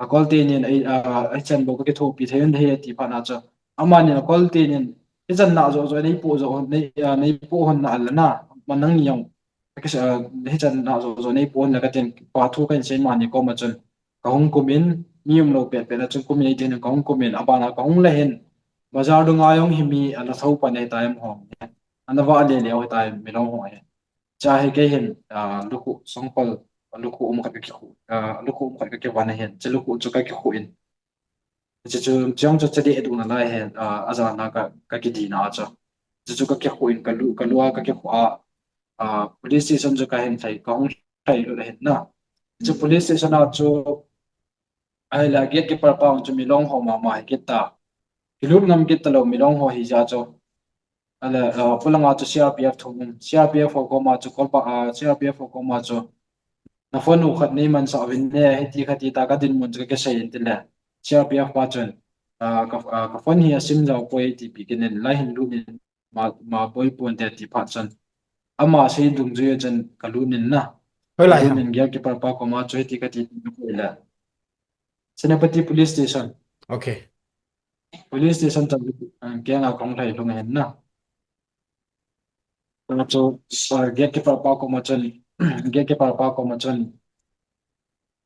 Akol teni in, ei, ah, hichan bou kakithopi thei un ahi ti phat na chu. Amani akol teni in, hichan na jo jo, neipoh jo, nei, ah, neipoh hon na ala na, ma nang jong. Kakisa, ah, hichan na jo jo, neipoh hon na katin, pa thu kahin sei mani koma chun. Kahung kum in, mi umlou pet pet na chun kum in eiti in kahung kum in, abana kahung le hin. Bazar dunga jong hi mi, ana thou pan ahitai amaho. Ana vah le le ahitai milong ho hi. Chua hi kei hin, ah, lukhuh songkhol, lukhuh um khat kakikhuh, ah, lukhuh um khat kakivon ahin, chua lukhuh chu kakikhuh in. Chuchu, chuong chu chadeh duna lai hin, ah, ajana ka, kakidina chu. Chuchu kakikhuh in, kalu, kalua kakikhuh a, ah, police station chu kahin lhai, kahung lhai lut ahin na. Chu police station a chu, ahile gatekeeper pa un chu milong ho mama hi kit ta. Kilut ngam kit talou milong ho hi jeh chu. Ahile, ah, polanga chu C R P F thum um. C R P F ho koma chu kolpa, ah, C R P F ho koma chu. Na phone u khat nei mansah uvin ne, hiti khati ta kadinmun chu kakisei in tile. C R P F pa chun, ah, ka, ah, ka phone hi asim jao poi tipi kinin, lai hin lut in ma, ma poi ponte ti phat chun. Ama sei dungjui a chun kalut in na. Hoilai ham? Kalut in gatekeeper pa koma chu hiti khati ta koi le. Senapati Police Station. Okay. Police station chu, ah, kenga kahung lhai lhung ahin na. Tua chu, ah, gatekeeper pa koma chun, gatekeeper pa koma chun,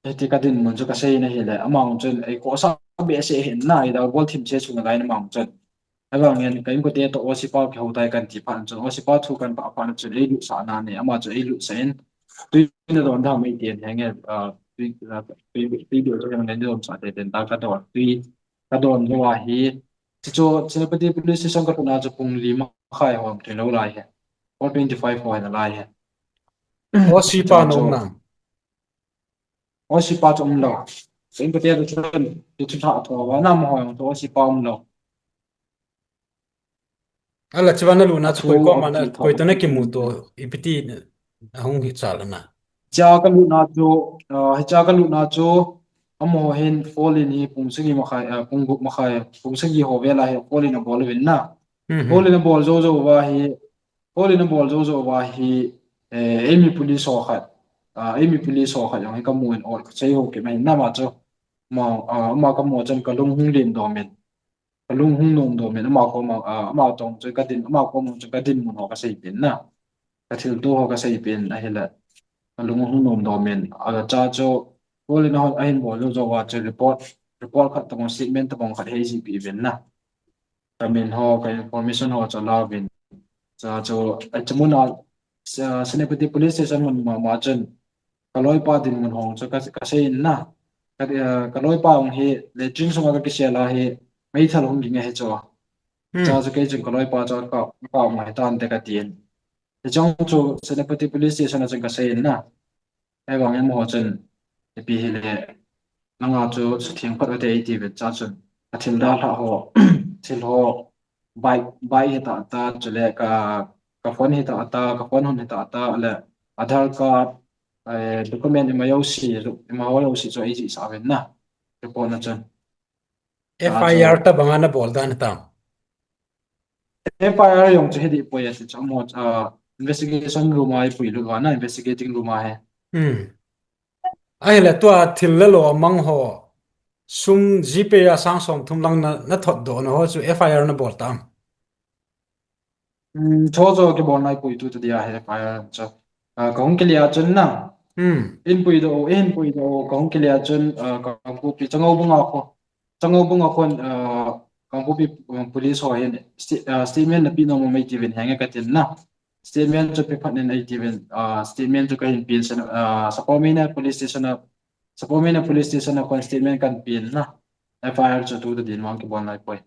hiti kadinmun chu kasei in ahile, ama chun, ei, khohsah behseh ahin na, ei, da bol thim se chu nalai in ama chun. Ahivangin, ka inkote toh O C pa kihou tai kan ti phat chun, O C pa thu kan pah phat chun, ei, lutsah na ne, ama chu ei lutsah in, tui nadon dam ei tin, henge, ah, tui, ah, tui, tui, tui, tui, tui, nadon sah te ten ta kadon, tui, kadon lou ahi. Chuchu, Senapati Police Station kalhun a chu pung li makhai hom thei lou lai hi. Four twenty-five ho hi nalai hi. O C pa chu na um na? O C pa chu umlou. Ka inkote chu chun, chu chu tha tho va na mo hoi chu O C pa umlou. Ahile chua nalut na chu koi koma na, koi toh nakimuto, ipi ti ahung hi chal na? Chua kalut na chu, ah, hichea kalut na chu, amaho hin phone in hi pung sagi makhai, ah, pung gup makhai, pung sagi ho vel a hi phone in abol uvin na. Mhm. Phone in abol jou jou uva hi, phone in abol jou jou uva hi, eh, eimi police ho khat, ah, eimi police ho khat jong hi kamu in, ol kasei ho kima hin na ama chu, ama, ah, ama kamu chun kalung hung len dom in. Kalung hung nom dom in, ama koma, ah, ama tong chu kadin, ama koma chu kadinmun ho kasei pen na. Kathilto ho kasei pen ahile. Kalung hung nom dom in, ah, chua chu, police ho ahin bol jou jou uva chu report, report khat tabang, statement tabang khat hi eijih peh uvin na. Kamin ho, ka information ho chu ala uvin. Chua chu, achu mun a, Sa-, Senapati Police Station mun mama chun, kaloipa dinmun ho chu ka, kasei in na. Ka, eh, kaloipa hung hi, latrine sunga kakisel a hi, meithal hung ging ahi chu. Hmm. Chua chu kei chun kaloipa chu ka, ka hung ahi tante katin. Hiche chu Senapati Police Station a chun kasei in na. Ahivangin amaho chun, ipi hile, nanga chu sutheng phat ute eiti uvin chua chun, kathil dalha ho, thil ho, bike, bike hi tah tah, chule ka, ka phone hi tah tah, ka phone hon hi tah tah, le Aadhaar card, eh, document ima jouse, ima ho jouse chu eijih sah uvin na, report na chun. F I R tabang a nabol dan tam? F I R jong chu hidih poi ati chu, amaho, ah, investigation room a eipui lut uva na, investigating room a hi. Hmm. Ahile tua thil le lo amang ho, sum GPay a sang som thum lang na, nathot doh na ho chu F I R nabol tam? Hmm, chu chu kibol nai poi tu tu dia hi F I R chu. Ah, kahung kile a chun na. Hmm. Eipui doh, eipui doh, kahung kile a chun, ah, Kangpokpi Changoubung a kho. Changoubung a khon, ah, Kangpokpi, ah, police ho hin sti-, ah, statement napeh nom am eiti uvin henge katin na. Statement chu pe phat in eiti uvin, ah, statement chu kahin pen sen, ah, Sapormeina Police Station a, Sapormeina Police Station a khon statement kahin pen na. F I R chu tu tu din vang kibol nai poi.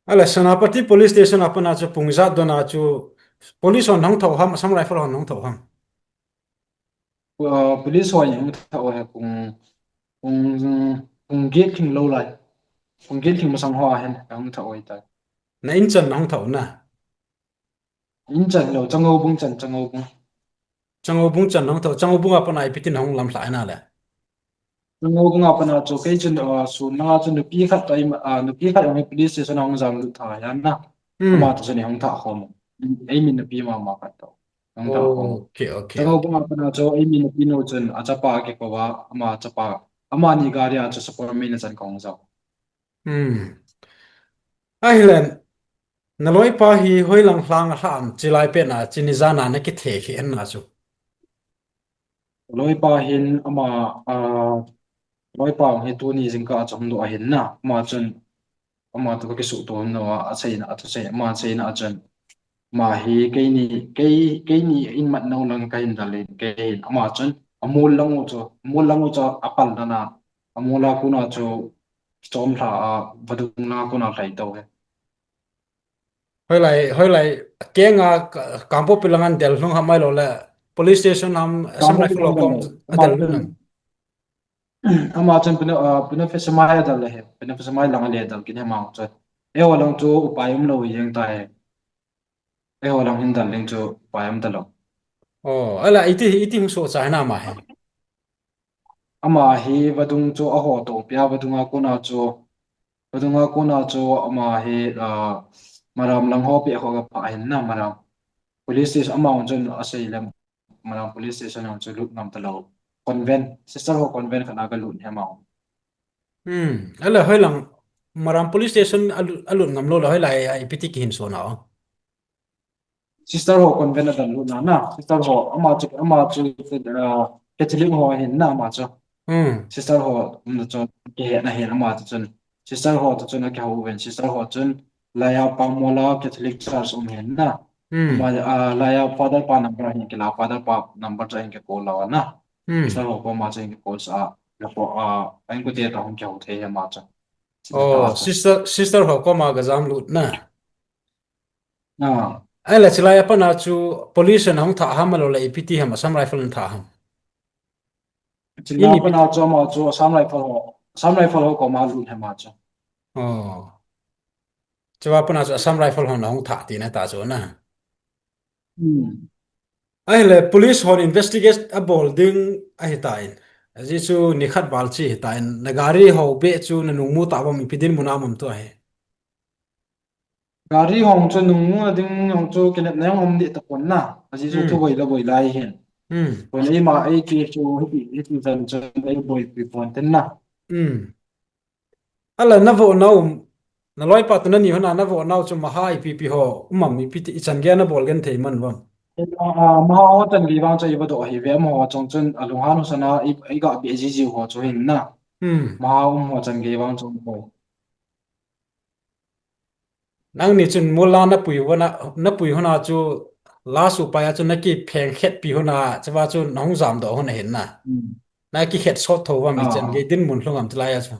Ale, Senapati Police Station a pat a chu pung ijat don a chu police hon hung thou ham, Assam Rifle hon hung thou ham? Uh, police hon hung thou e, pung, pung, pung get lhing lou lai. Pung get lhing masang ho a hin hung thou e tai. Na in chan hung thou na? In chan lou, Changoubung chan, Changoubung. Changoubung chan hung thou, Changoubung a pat a ipi tin hung lamlhah na le? Changoubung a pat a chu kei chun, uh, sun langa chu nupi khat toh, uh, nupi khat jong hi police station a hung jam lut tha ahi na. Hmm. Ama toh chun hung thah khom. Eimi nupi mama khat toh hung thah khom. Okay, okay, Changoubung a pat a chu eimi nupi nu chun achapa akikou a, ama chapa, amani gari a chu Sapormeina chan kahung jao. Hmm. Ahile, naloipa hi hoilang lhang alhah am, chilai pet a, chuni jan a nakithe khel na chu? Loipa hin ama, ah, loipa hi tuni jingkah a chu hung lut ahin na, ama chun, ama toh kakisuhto nom a, aseina, athusei, ama seina a chun, ama hi keini, kei, keini in mat nom lang kahin dal in, kei hin, ama chun, amol lang u chu, amol lang u chu apal dan a, amol a kon a chu, chom lha a, vadung lang a kon a lhai tou e. Hoilai, hoilai, keng a, ka-, Kangpokpi lang a del lhung ham ahilou le, police station ham, Assam Rifle ho kom a del lhung ham? Ama chun Pune, ah, Pune Phesamai a del le he, Pune Phesamai lang a le del kit e ama chun. Eiho lang chu upai umlou jeng tai. Eiho lang hin del leng chu upai um talou. Oh, ahile iti, iti hung sohcha ham ama hi? Ama hi vadung chu aho topi a, vadung a kon a chu, vadung a kon a chu ama hi, ah, Maram lang ho peh ho kaphah ahin na, Maram. Police station, ama chun asei le, Maram police station a chu lut ngam talou. Convent, sister ho convent khat a galut ahi ama. Hmm, ahile hoilang Maram police station a lut, alut ngam lou le hoilai a ipi ti kihin so nau? Sister ho convent a del lut na na. Sister ho, ama chu, ama chu, ah, Catholic ho ahin na ama chu. Hmm. Sister ho, um, chu kihet na hin ama chu chun. Sister ho toh chun akihou uvin. Sister ho chun Laiya Pangmola Catholic Church um ahin na. Hmm. Ama, ah, Laiya Father pa number ahin kila, Father pa number chu ahin kicall lou na. Hmm. Sister ho koma chu ahin kicall sa, la po, ah, ahin kote toh hung kihou thei ahi ama chu. Oh, sister, sister ho koma gajam lut na. Ah. Ahile chilai a pat a chu police in ahung thah ham ahilou le ipi ti ham, Assam Rifle in thah ham? Chilai a pat a chu ama chu Assam Rifle ho, Assam Rifle ho koma lut ahi ama chu. Oh. Chua pat a chu Assam Rifle hon ahung thah tina ta chu na. Hmm. Ahile police hon investigate abol ding ahitan. Ajeh chu nikhat val chi ahitan. Na gari ho beh chu nanung mu tauvam, ipi dinmun a um am tua hi? Gari ho chu nungmu na ding ho chu kinepna jong um deh tapon na. Ajeh chu thu boi la boi lai hin. Hmm. Pon eima ei ti chu hiti, hiti jan chu ei boipi pon tin na. Hmm. Ahile navoh nau, naloipa toh nani hon a navoh nau chu maha ipi ipi ho um am, ipi ti, ichan gei a nabol genthei man uvam? Ah, maha ho chan gei vang chu iva doh ahi ve, amaho chong chun alunghan ho sana i, iga beh jiji ho chu hin na. Hmm. Maha um ho chan gei vang chu boi. Nangni chun mol a napui hon a, napui hon a chu last upai a chu nakipheng khetpi hon a, chua chu nahung jamdoh hon ahin na. Hmm. Nakikhet sot thou uvam, ichan gei dinmun lhung am chilai a chu?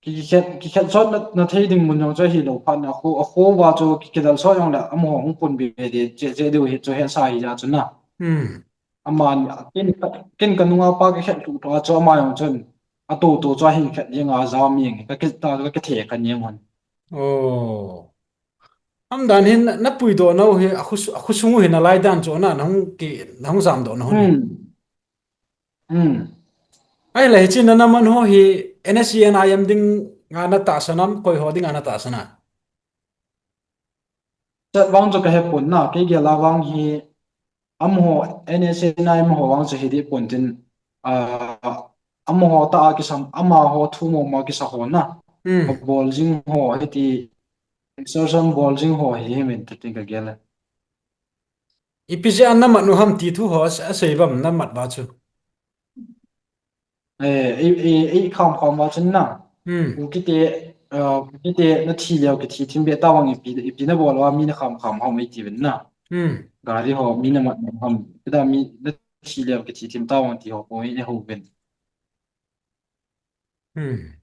Kikhet, kikhet sot na, na thei ding mun jong chu ahilou phat na, akho, akho uva chu ki, kidal sot jong le amaho hung pun be be ding, che, che diu hi chu hesa hi ja chu na. Hmm. Ama, ken, ken kanunga pa kakhet lhuh lhuh a chu ama jong chun, atoh toh chu ahin khet jeng a jam jeng, kakit ta, kakithe kha jeng hon. Oh. Aum dan hin na, napuidoh nau hi, akho su-, akho sung u hi nalai dan chu na, nahung ki, nahung jamdoh nau hi. Hmm. Hmm. Ahile hiche nana man ho hi N S C N I M dinga natahsan am, koi ho dinga natahsan a? Chat vang chu kahepon na, kei gel a vang hi, amaho, N S C N I M ho vang chu hideh pon tin, ah, amaho tah a kisam, amaho thu mama kisa ho na. Hmm. Abol jing ho, hiti, extortion bol jing ho hi, hi min tin kagel e. Ipi jeh a namat u ham ti thu ho, a, asei uvam namat uva chu? Eh, ei, ei, ei kham kham uva chun na. Hmm. Kukite, ah, Kukite nathi leu kithi thim be tavang ipi, ipi nabol uva mi nakham kham ham eiti uvin na. Hmm. Gari ho mi namat u ham. Kida mi nathi leu kithi thim tavang ti ho poi eihou uvin. Hmm.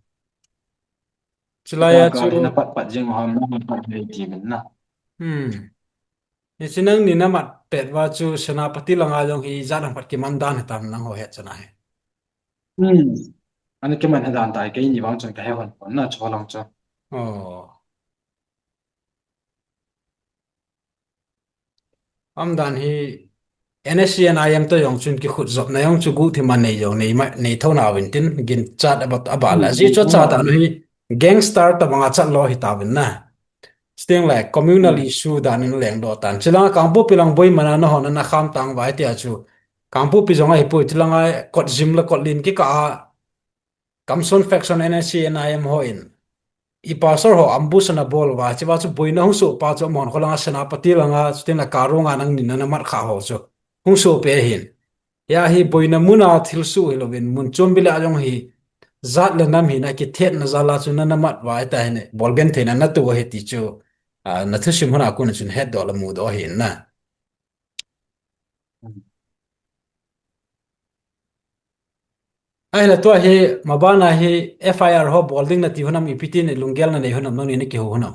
Chulai a chu. Pat pat jing ham na pat le ti min na. Hmm. Hiche nangni namat pet uva chu Senapati langa jong hi ijat ham khat kiman dan hitam nangho het chan ahi. Hmm. Ana kiman hi dan tai keini vang chun kahe hon pon na chu lang chu. Oh. Am dan hi N S C N I M to jong chun kikhut jopna jong chu guhthima nei jong nei ma, nei thona uvin tin ginchat aba, aba la. Hmm, ji chu cha dan hi gangster tabanga chat lo hitauvin na. Chuteng le communal issue dan in lengdoh tan. Chulanga Kangpokpi lang boimana nahon ana kham tang uva tia chu. Kangpokpi jong ahipoi chulanga kot jim le kot lim kikah a Kamson faction N S C N I M hon. I pastor ho ambush ana bol uva, chua chu boina hung soh pa chu amahon kholanga Senapati langa, chuteng le Karong a nangni namat kha ho chu. Hung soh pe hin. Hia hi boina muna thilsoh hilouvin, mun chom bila jong hi jat le nam hina kithetna jal a chu nana mat uva hita hin, bolgentheina natoh ahi ti chu, a, nathusim hon a kon a chun hetdoh le mudoh ahi na. Ahile tua hi, mabana hi F I R ho bol ding nati hon am ipi tin lunggel nanei hon am nangni nakihou hon am.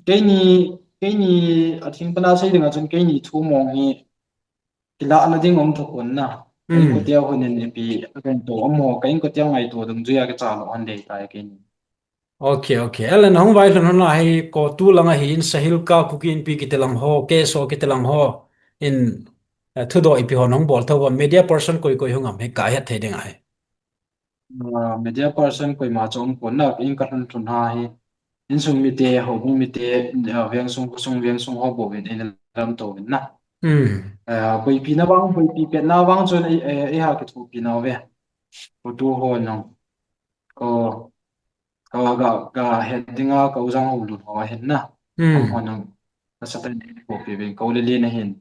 Keini, keini a thing pana sei dinga chun keini thu mong hi kilahna ding um thapon na. Ka inkote a hon in ipi, a kan to um ho, ka inkote a ngaito dungjuia kicha lou hon dei tai keini. Okay, okay. Ahile nahung vailhun hon a hi CoTU langa hin Sahilka, Kuki Inpi kiti lang ho, K S O kiti lang ho in, eh, thudoh ipi ho nahung bol thou uvam, media person koi koi hung am hi kahet thei ding ahi. Ah, media person koima chu umpon na, in kalhun lhun a hi. Insung mite, houbung mite, ah, vengsung, khosung, vengsung ho bouvin, in lamto uvin na. Hmm. Ah, boipina vang, boipi petna vang chun, eh, eh, eiha kithopi nauve. CoTU ho nang. Ko, ka, ka, kahet dinga, ka ujang ho lut ho ahin na. Hmm. Amaho nang, nasatah in kithopi uvin, ka u le le na hin.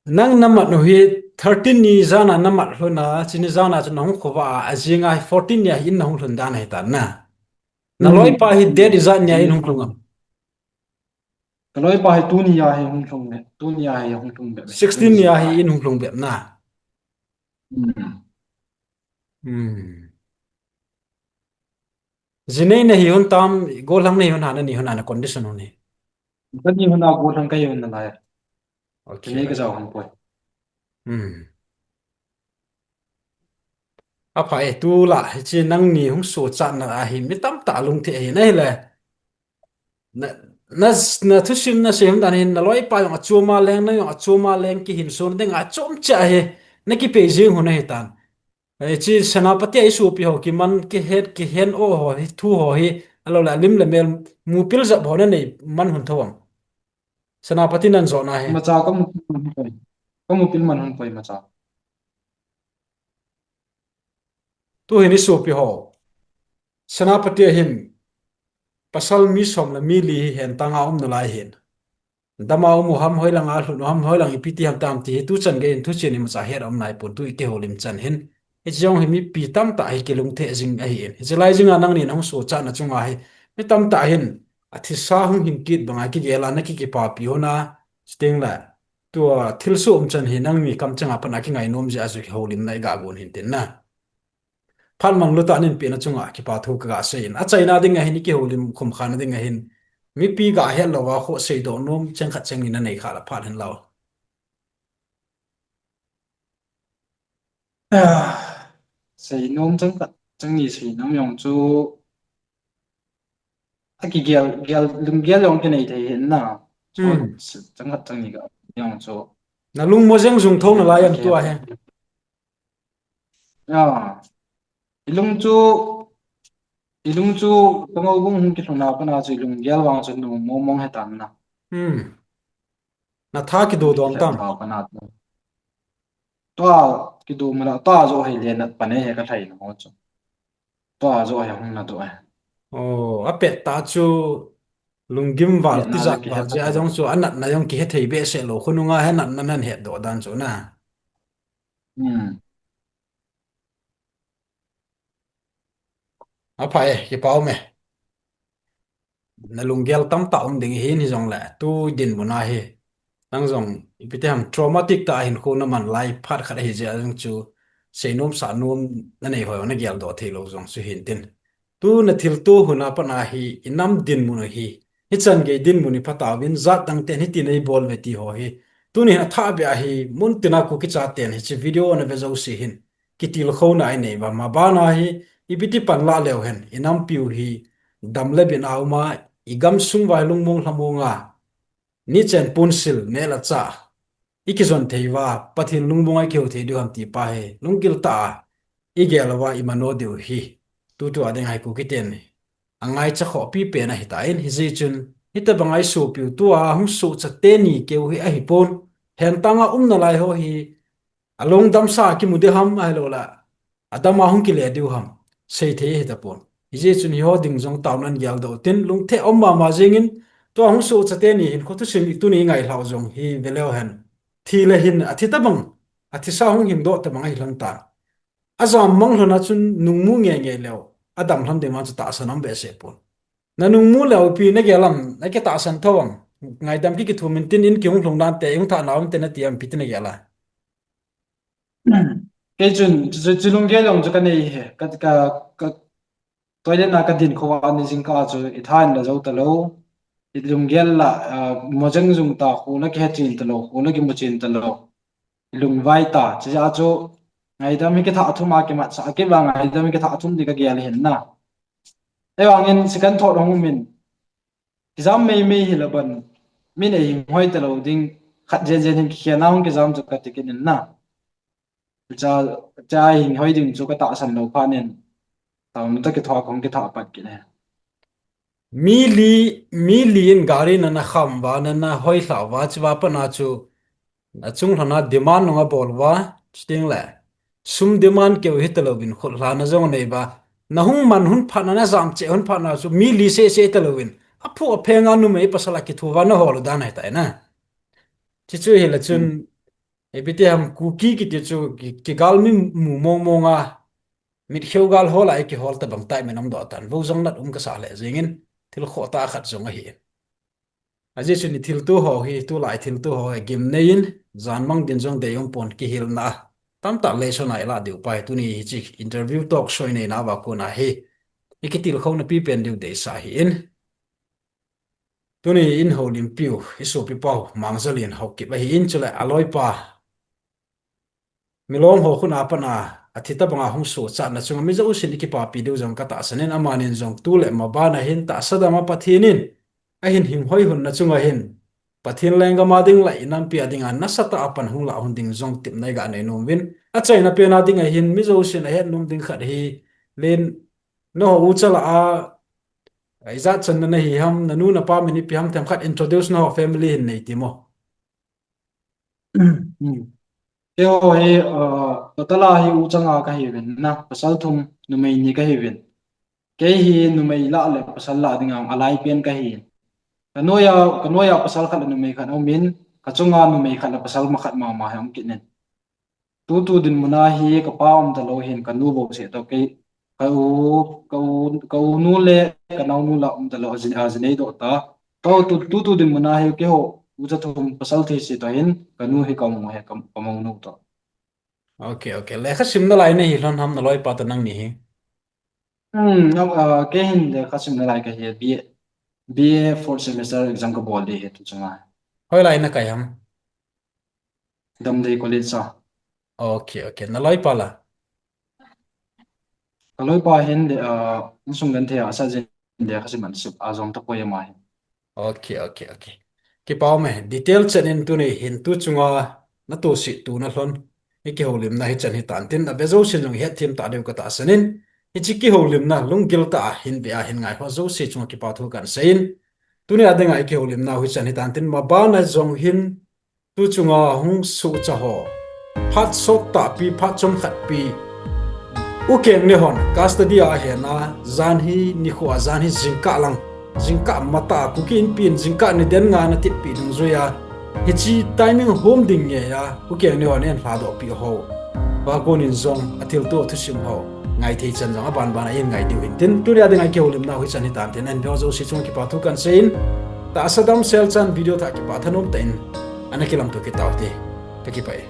Nang namat u hi thirteen ni jan a namat lhun a, chuni jan a chu nahung khovah a, ajing a hi fourteen ni a hi in nahung lhun dan ahitan na. Naloipa hi date ijat ni a in hung lhung am? Kaloipa hi tuni a hi hung lhung be, tuni a hi hung lhung be. Sixteen ni a hi in hung lhung be na. Hmm. Hmm. Ji nei nahi hon tam, gollhang nahi hon ham, nahi hon ham, na condition hon hi. Kani hon a gollhang kahi hon nalai. Okay. Kani kajao hon poi. Hmm. Apha e, tulai, hiche nangni hung sochatna a hi, mi tamtah lungthim ahi, nahile. Na, na, na thusim nasei hon dan hin, naloipa jong achom a leng, nang jong achom a leng, kihinso ding achom cha hi, nakipei jing hon ahitan. Eh, hiche Senapati a isopi ho, kiman, kihet, kihen o ho, hi thu ho hi, alou le, alim le mel, mupil jep ho nanei man hon thou am? Senapati nan jona hi. Imacha kamu, kamu pil man hon poi imacha. Tuhin isopi ho. Senapati a hin, pasal mi som le mi li hi hentang a um nalai hin. Dam a um u ham, hoilang a lhun u ham, hoilang ipi ti ham tam ti hi, tuchan gei in thuchen imacha het um naipon, tu ikihoulim chan hin. Hiche jong hi mipi tamtah hi kilungthim jing ahin. Hiche lai jing a nangni nahung sochatna chunga hi, mi tamtah hin, athisa hung hin kit banga kigel a nakikipapi hon a, chuteng le, tua thilsoh um chan hi nangni kamcheng a pat a kingainom jeh a chu kihoulimna iga gon hin tin na. Phat manglu tah in pen a chunga kipa thu kaga sei in. Achaina ding ahin, ikihoulim khum khana ding ahin. Mipi ga het louva, kho seidoh nom cheng khat cheng ni nanei kha le phat hen lau. Ah, seinom cheng khat cheng ni seinom jong chu. Akigel, gel, lunggel jong kinei thei hin na. Chu, hmm, cheng khat cheng ni ga jong chu. Nalung mo jeng jung thou nalai am tua hi. Ya. Ilung chu, ilung chu, ka houbung hung kilhun a pat a chu ilunggel vang chu nom mong mong hitan na. Hmm. Natha kido dom tam? Tha pat a chu. Tua kido mala, tua jo hi le nat pan e he ka lhai na ho chu. Tua jo hi hung na do e. Oh, apet ta chu lunggim val, tijat val jeh a jong chu anatna jong kihe thei behseh lou. Khonunga hi natna nan hetdoh dan chu na. Hmm. Apha e, kipa um e. Nalunggel tamtah um ding ahin hijongle, tu dinmun a hi. Nang jong, ipi ti ham traumatic tah a hinkho naman lai phat khat ahi jeh a jong chu, seinom sanom nanei hoi, nageldoh theilou jong chu hintin. Tuna thilto hun a pat a hi, inam dinmun u hi, hichan gei dinmun hi phatauvin, jat dang ten hitin eibol uve ti ho hi. Tuni hin athahbeh a hi, muntina Kuki chaten hiche video ana ve jouse hin kitilkhouna inei uva, maban a hi, ipi ti panla leu hen, inampiu hi, dam le bin a uma, igamsung uva hi lungmong lhamong a, nichen ponsil, neh le chah ikijon thei uva, Pathen lungmong a ikihou thei diu ham ti pa hi, lunggil tah a igel uva imano diu hi, tutua ding a hi Kuki ten angaicha khohpi pen ahitan, hijeh chun, hitobang a isopiu tua hung sohcha teni keu hi ahipon, hentang a um nalai ho hi, alungdamsa kimu ding ham ahilouleh, adam a hung kile diu ham, seithei ahitapon. Hijeh chun hiho ding jong taona in geldoh utin, lungthim um mama jengin, tua hung sohcha teni hinkho thusim tuni ingailhau jong hi veleu hen. Thi le hin, athi tobang, athisa hung hingdoh tobang ahilhon tan. Ajam mang lhon a chun nungmu ngeingei leu, adam lhon ding ma chu tahsan um behseh pon. Nanungmu leu ipi nagel am, nakitahsan thou am, ngaidam kikithum intin, in kihung lhung dante, ihung thah nau am te nati am, ipi ti nagel a? Kei chun, chu, chu, chu lunggel jong chu kanei e, ka, ka, ka, toilet na kadin khova ni jingkah a chu, itha in la jou talou, ilunggel la, ah, mojeng jung ta, khu la kihechen talou, khu la kimuchen talou, ilungvai ta, chujeh a chu, ngaidam hi kitha thum a kimatsah kit uva, ngaidam hi kitha thum ding kagel ahin na. Ahivangin second thought hung umin, kijam meimei hila ban, min eihingoi talou ding, khat jen jen hin kikhen a hung kijam chu kati kit in na. Cha, cha hinghoi ding chu katahsan lou phat in, taona toh kithoa kahung kithah pat kit e. Mi li, mi li in gari nana kham uva, nana hoilhah uva, chua pat a chu, achung lhon a demand nung abol uva, chuting le, sum demand keu hitalouvin, khutlhana jong anei uva, nahung man hun phat na, najam cheh hun phat na chu, mi li seh seh talouvin, aphu apheng a numei pasal a kithu uva nahol u dan ahitai na. Chuchu hile chun, ipi ti ham, Kuki kiti chu ki, kigal mi mu mong mong a, mitkhu gal hol a ikihol tobang tai min umdoh tan, vo jong nat um kasah lheh jengin, thil khoh tah khat jong ahi. Ajeh chu ni thilto ho hi, tulai thilto ho hi gimnei in, jan mang din jong deium pon, kihilna tamtah lesson a ilah diu pa hi, tuni hiche interview talk show ineina uva kona hi, ikitilkhouna pipen diu deisah ahin. Tuni in houlimpiu, isopi pau, Mangjal in Haokip ahin, chule aloipa, milong ho khut a pat a, athi tobang a hung sohchatna chunga mi jousen ikipapi diu jong katahsan in, amanin jong tu le maban a hin tahsa dam a Pathen in ahin hinghoi lhon na chunga hin, Pathen lenggam a ding le inampi a dinga nasatah a pan hung lah lhon ding jong tepna iga nei nom uvin, achaina pen a dinga hin mi jousen ahet nom ding khat hi, len, nangho ucha lah a, ijat chan na nahi ham, nanu napa min ipi ham, themkhat introduce nangho family hin nei temo. Keiho hi, ah, total a hi ucha nga kahiuvin na, pasal thum, numei ni kahiuvin. Kei hi numei lah le pasal lah dinga alai pen kahi. Kanoiya, kanoiya pasal khat le numei khat aumin, kachunga numei khat le pasal ma khat mama hi aum kit in. Tutu dinmun a hi kapa umtalou hin, kanu bou seh toh kei, ka u, ka u, ka u nu le kanaonu lah umtalou, ajin, ajinei doh ta. Tutu, tutu dinmun a hi keiho ucha thum pasal thei seh toh hin, kanu hi kamu hi, ka, kamounu toh. Ok, ok. Lekha sim nalai nahi lhon ham, naloipa toh nangni hi? Hmm, ah, kei hin lekha sim nalai kahi, B A, B A fourth semester exam kabol ding hi tu chunga. Hoilai nakai ham? Damdei College a. Ok, ok. Naloipa la? Kaloipa hin le, ah, insung genthei a asat jin lekha sim ahin sip a jong tapoi ama hin. Ok, ok, ok. Kipa ume, detail chan in tuni hin tu chunga natosih tuna lhon, ikihoulimna hichan hitan tin, ave jousen jong hetthem tah diu katahsan in, hiche kihoulimna lunggil tah a hin ve a hin ngai ho jouse chunga kipa thu kahin sei in, tuni a dinga ikihoulimna hichan hitan tin, maban a jong hin tu chunga hung sohcha ho, phat sot tahpi, phat chomkhat pi, U Kengneo hon custody a ahen a, jan hi nikho a, jan hi jingkah lang, jingkah matah a, Kuki Inpi in jingkah ni den nga ana tepeh dungjuia, hiche timing hom ding ngeiya U Kengneo hon ahin lhadohpeh ho, va konin jong athilto thusim ho ngaithei chan jong abanban a hin ngai diu hintin, tunia dinga ikihoulimnau hichan hitan tin, ahin ve ho jouse chunga kipa thu kahin sei in, tahsa damsel chan video thah kipah thanom tah in ana kilamto kit taute, kakipah e.